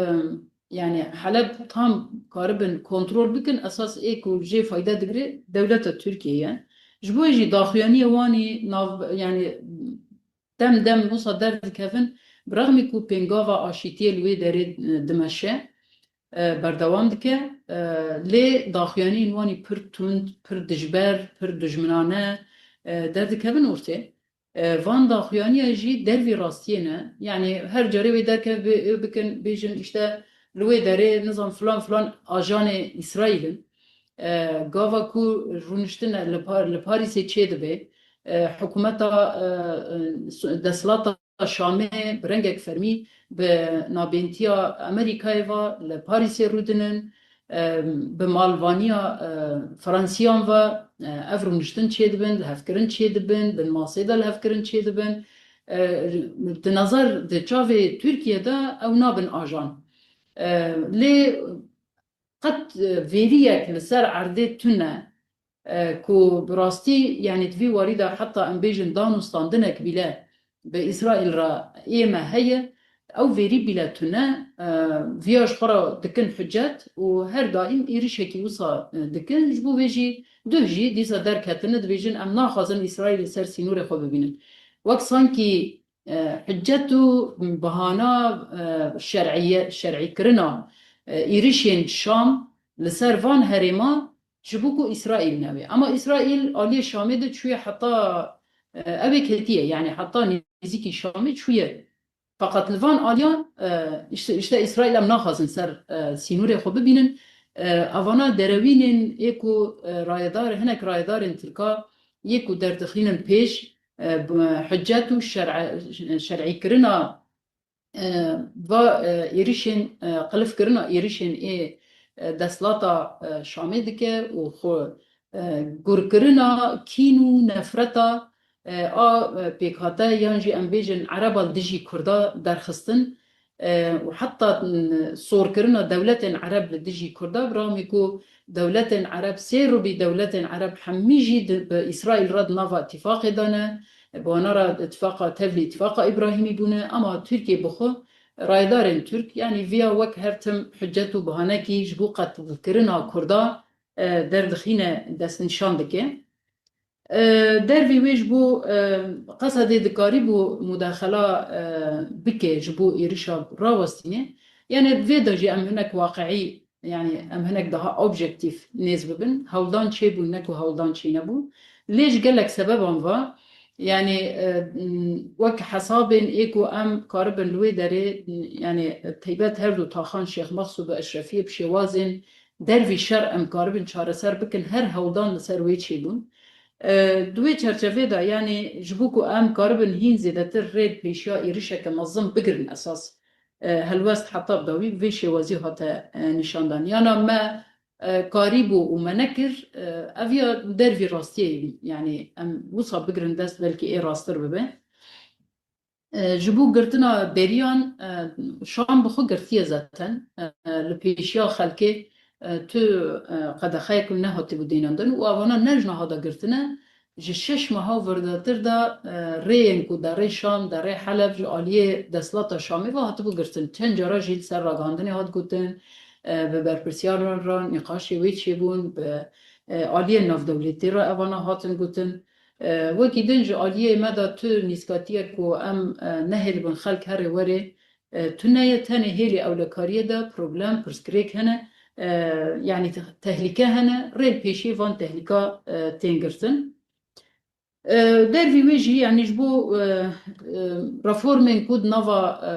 yani Heleb tam karibin kontrol bikin, esas ê ku jê fayde digire dewleta Tirkiyê ye. Ji bo jî daxuyaniyê wanî nav, yani dem dem wisa derdikevin, bi rexmî ku pêngava aşîtiyê li wê derê, e, dimeşe, e, berdewam dike, e, lê daxuyaniyên wanî pir tund, pir dijber, pir dijminane, e, derdikevin ortê. E, van daxuyaniya jî dervî rastiyê ne. Yani her carê wê derkev bi-, bikin, bêjin işte li wê derê nizam filan filan ajanê Îsraîl in. E, gava ku rûniştin li Par-, li Parîsê çêdibe, e, hikûmeta, e, e, su-, desthilata Şamê bi rengek fermî bi nabêntiya Amerîkayê ve li Parîsê rûdinin, e, bi malvaniya, e, Fransiyan ve, e, ev rûniştin çêdibin, lihevkirin çêdibin, bin masê de lihevkirin çêdibin. E, di nazar, di çavê Tirkiye de ew nabin ajan. E, lê qet, e, vêriyek li ser erdê tune, e, ku bi rastî, yani di vî warî de heta em bêjin dan û standinek bîle bi Îsraîl re ê me heye, ew vêrî bîle tune, e, viya ji xwe re dikin hucet û her daîm êrişekî wisa, e, dikin. Ji bo vê jî duh jî dîsa derketine, dibêjin, em naxwazin Îsraîl li ser sînorê xwe bibînin. Wek sankî, e, hicet û bahana, e, şer'iye-, şer'îkirina, e, êrişên Şam li ser van herêma ji bo ku Îsraîl newê. Ama Îsraîl aliyê Şamê de çûye heta, e, ew ê ketiye, yani heta nêzîkî Şamê çûye. Feqet li van aliyan, e, işte, işte Îsraîl em naxwazin ser, e, sînorê xwe bibînin. E, evana derewînên ê ku, e, rayedar, hinek rayedarên Tirka yê ku derdixînin pêş, e, bi hicet û şer'e-, şer'îkirina, e, va, e, êrişên, e, qilifkirina êrişên ê, e, desthilata, e, Şamê dike û xwe, e, gurkirina kîn û nefreta, e, a, e, pêkhate yan jî em bêjin Ereba li dijî Kurda derxistin, e, û heta, n-, sorkirina dewletên Ereb li dijî Kurda, bi rexmî ku dewletên Ereb, sê rubî dewletên Ereb hemî jî di, bi Îsraîl re di nava îtifaqê de ne, bi wana re îtifaqa tevlî îtifaqa Îbrahîmî bûne, ama Tirkiye bi xwe rayedarên Tirk, yanî viya wek her tim hicet û bahanekî ji bo qetilkirina Kurda, e, derdixîne, destnîşan dike. E, dervî wê ji bo, e, Qesedê dikarîbû mudaxela, e, bike ji bo êrişa rawestînê. Yani vê de jî em hinek waqiî, yani em hinek daha objektîf nêz bibin. Hewldan çêbû, ne ku hewldan çênebû. Lê ji gelek sebeban ve, yani, e, wek hesabên ê ku em karibin li wê derê, yani taybet her du taxan Şêx Mexsûd û Eşrefiyê bi şêwazên dervî şer em karibin çareser bikin, her hewldan li ser wê çêbûn. E, di wê çerçevê de, yanî ji bo ku em karibin hîn zêdetir rê pêşiya êrişeke mezin bigirin esas, e, helwest heta bi dawî bi vê şêwazî hate, e, nîşandan. Yana me, e, karîbû û me nekir, e, ev ya dervî rastiyê, yanî em wisa bigirin dest, belkî ê rasttir bibe. E, ji bo girtina beriyan, e, Şam bi xwe girtiye zaten. E, li pêşiya xelkê, e, tu, e, qedexeyek nehatibû dênandin û evana ne ji niha de girtine, ji şeş meha û vêrdatir de, e, rêyên ku derê Şam, derê Heleb ji aliyê desthilata Şamê ve hatibû girtin. Çend cara jî li ser ragihandinê hat gotin, e, bi berpirsiyaran re nîqaşê wê çêbûn, bi, e, aliyên navdewletî re evana hatin gotin. E, wekî din ji aliyê me de tu nîskatiyek ku em, e, nehêlibin xelk here were, e, tune ye, tenê hêlê ewlekariyê de problem, pirsgirêk hene. e, yanî te-, tehlîke hene, rê li pêşî van tehlîka, e, tên girtin. E, dervî wê jî, yanî ji bo, e, e, reformên ku di nava, e,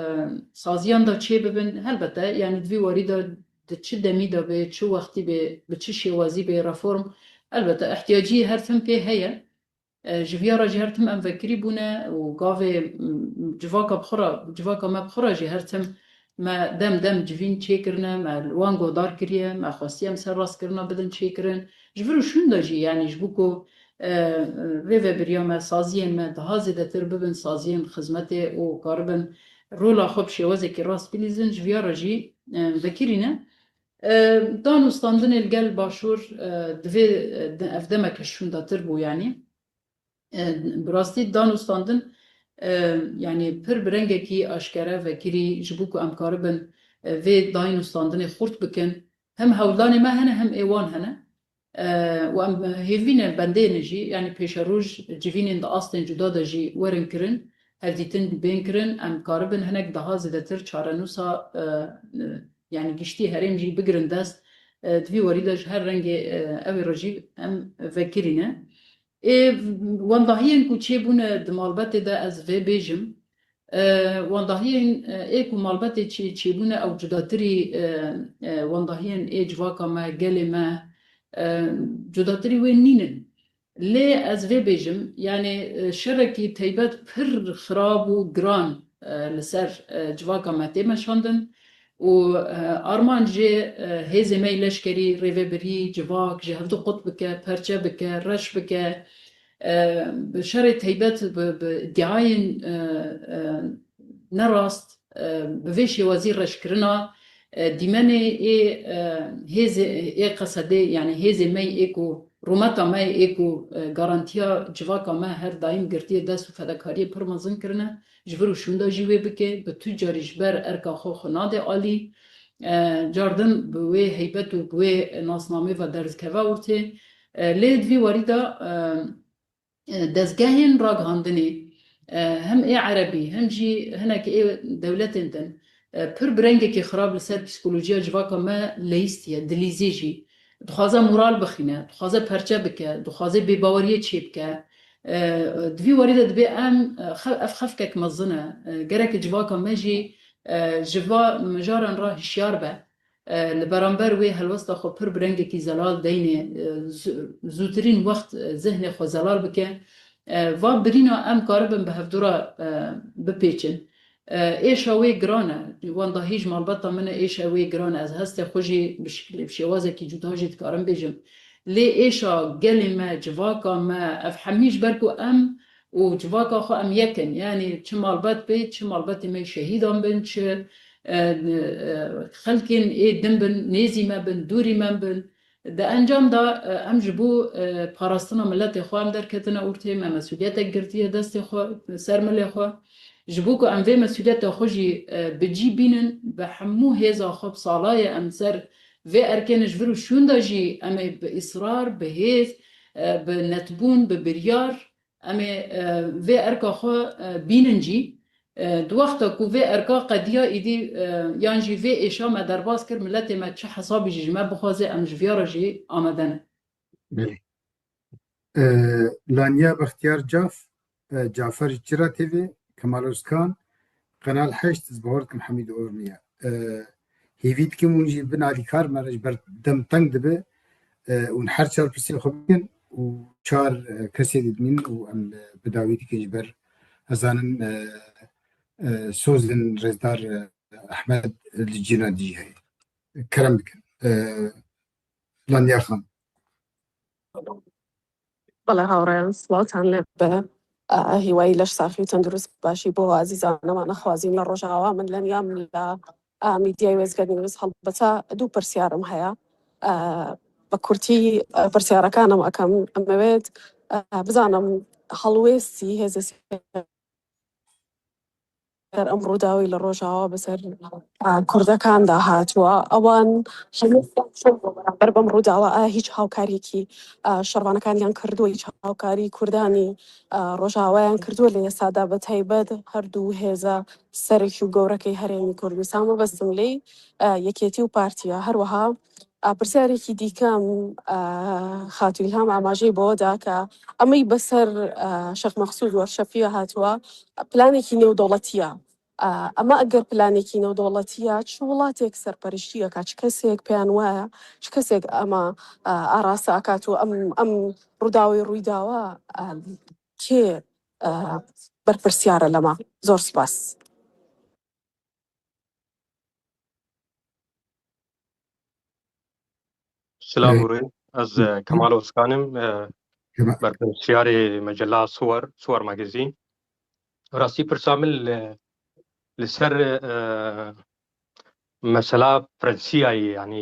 saziyan de çê bibin, helbete, yanî di vî warî de, di çi demî de be, çi wextî be, bi çi şêwazî be reform, helbete ihtiyacî her tim pê heye. E, ji viya re jî her tim em vekirî bûne û gavê, m, civaka bi xwe re, civaka me bi xwe re jî her tim me dem dem civîn çêkirine, me li wan guhdar kiriye, me xwestiye em serrastkirina bidin çêkirin. Ji vir û şûn de jî, yanî ji bo ku, e, rêvebiriya me, saziyên me daha zêdetir bibin saziyên xizmetê û karibin rola xwe bi şêwazekî rast bilîzin, ji viya re jî, e, vekirî ne. E, dan û standinê li gel Başûr, e, divê, e, de-, ev demeke şûndatir bû, yanî. E, bi rastî dan û standin, e, yanî pir bi rengekî aşkere vekirî ji bo ku em karibin, e, vê dayîn û standinê xurt bikin. Hem hewldanê me hene, hem ê wan hene. E, û em hêvî ne bendê ne jî, yanî pêşeroj civînên di astên cuda de jî werin kirin, hevdîtin bên kirin, em karibin hinek daha zêdetir çarenûsa, e, e, yanî giştî herêm jî bigirin dest. E, di vî warî de ji her rengê, e, ew ê re jî em vekirî ne. Ê wendahiyên ku çêbûne di malbetê de ez vê bêjim, e, wendahiyên, e, ê ku malbetê çê-, çêbûne ew cudatirî, e, e, wendahiyên ê civaka me, gelê me, e, cudatirî wê nînin. Lê ez vê bêjim, yanî, e, şerekî teybet pir xirab û giran, e, li ser, e, civaka me tê meşandin. Û, e, armanc jê, e, hêzê me yê leşkerî, rêvebirî, civak ji hevdu qut bike, perçe bike, reş bike. E, bi şerê teybet, bi, bi îdiayên, e, e, nerast, e, bi vê şêwazî reşkirina, e, dîmenê ê, e, hêzê, ê qesedê, yanî hêzê me yê ê ku, rûmeta me yê ê ku, e, garantiya civaka me her daîm girtiye dest û fedekariyê pir mezin kirine. Ji vir û şûnda jî wê bike, bi tu carî ji ber erka xwe xwe nade alî. E, cardin bi wê heybet û bi wê nasnamê ve derdikeve ortê. E, lê di vî warî de, e, e, dezgehên ragihandinê, e, hem ê erebî, hem jî hinek ê dewletên din, e, pir bi rengekî xirab li ser psîkolojiya civaka me leyîstiye, dilîzî jî. Dixwaze moral bixîne, dixwaze perçe bike, dixwaze bêbaweriyê çêbike. E, di vî warî de dibê em, e, xe-, ev xefkek mezin e. E, gereke civaka me jî, e, ji va mijaran re hişyar be. E, li beramber wê helwesta xwe pir bi rengekî zelal deynê, e, zu-, zûtirîn wext, e, zihnê xwe zelal bike. E, va birîna em karibin bi hevdû re, e, bipêçin. E, êşa wê giran e. Wendahî ji malbata min e, êşa wê giran e. Ez hestê xwe jî bi şik-, bi şêwazekî cuda jî dikarim bêjim. Lê êşa gelê me, civaka me, ev hemî ji ber ku em û civaka xwe em yek in. Yanî çi malbat bê, çi malbatê me şehîdan bin, çi, e, e, xelkên ê din bin, nêzî me bin, dûrî me bin. Di encam de, e, em ji bo, e, parastina miletê xwe em derketine ortê, me mesûliyetek girtiye destê xwe, ser milê xwe. Ji bo ku em vê mesûliyeta xwe jî, e, bi cî bînin, bi hemû hêza xwe bi salayê em ser vê erkê ne ji vir û şûn de jî em ê bi israr, bi hêz, e, bi netbûn, bi biryar, em ê, e, vê erka xwe, e, bînin jî. E, di wexta ku vê erka qediya, îdî, e, yan jî vê êşa me derbas kir, miletê me çi hesabî jî ji me bixwaze, em ji viya re jî amade ne. Belê. E, Lanya Bextiyar Caf, e, Cafer ji Çira T V, Kemal Özkan, Kanal heşt, ez bawer dikim Hemîd Orniye. E, hêvî dikim hûn jî bin alîkar me re ji ber dem teng dibe. E, hûn her çar pirsê xwe bikin û çar, e, kesê didimînin û em, e, bi dawî dikin ji ber, ez zanim, e, e, sozin rêzdar, e, Ehmed li cîna dî heye. Kerem bikin. E, Lanya Xan. بەڵێ هاوڕێیان، سڵاوتان لێ بێ. ئە، هیوای لەش ساخی و تەندروست باشی بۆ ئازیزانەمان ئەخوازین لە ڕۆژاوا. من لەنیام لە، ئە، میدیای وێزگە نیوز. هەڵبەتە دوو پرسیارم هەیە. ئە، بە کورتی، ئە، پرسیارەکانم ئەکەم. ئەمەوێت، ئە، بزانم هەڵوێستی هێزە سەر ئەم ڕووداوی لە ڕۆژاوا بەسەر، ئا، کوردەکاندا هاتووە. ئەوان هەموو بەرامبەر بەم ڕووداوە، ئایا هیچ هاوکاریەکی، ئا، شەڕڤانەکانیان کردووە، هیچ هاوکاری کوردانی، ئا، ڕۆژاوایان کردووە لە ئێستادا، بە تایبەت هەردوو هێزە سەرەکی و گەورەکەی هەرێمی کوردستان، مەبەستم لێی، ئا، یەکێتی و پارتیە. هەروەها ئا، پرسیارێکی دیکەم، ئا، خاتو ئیلهام ئاماژەی بەوەدا کە ئەمەی بەسەر، ئا، شێخ مەقسود وەرشەفیە هاتووە، پلانێکی نێودەوڵەتیە. ئا، ئەمە ئەگەر پلانێکی نێودەوڵەتیە، چ وڵاتێک سەرپەرشتیەکە، چ کەسێک پێیان وایە، چ کەسێک ئەمە، ئا، ئاراستە ئەکات و ئەم، ئەم ڕووداوی ڕوویداوە، ئا، کێ، ئا، بەرپرسیارە لەمە؟ زۆر سپاس. Silav û rê. Ez, e, Kemal Ozkan im, e, berpirsiyarê mecela Suwar, Suwar Magazîn. Rastî pirsa min li, li ser, e, mesela Fransiyayê, yanî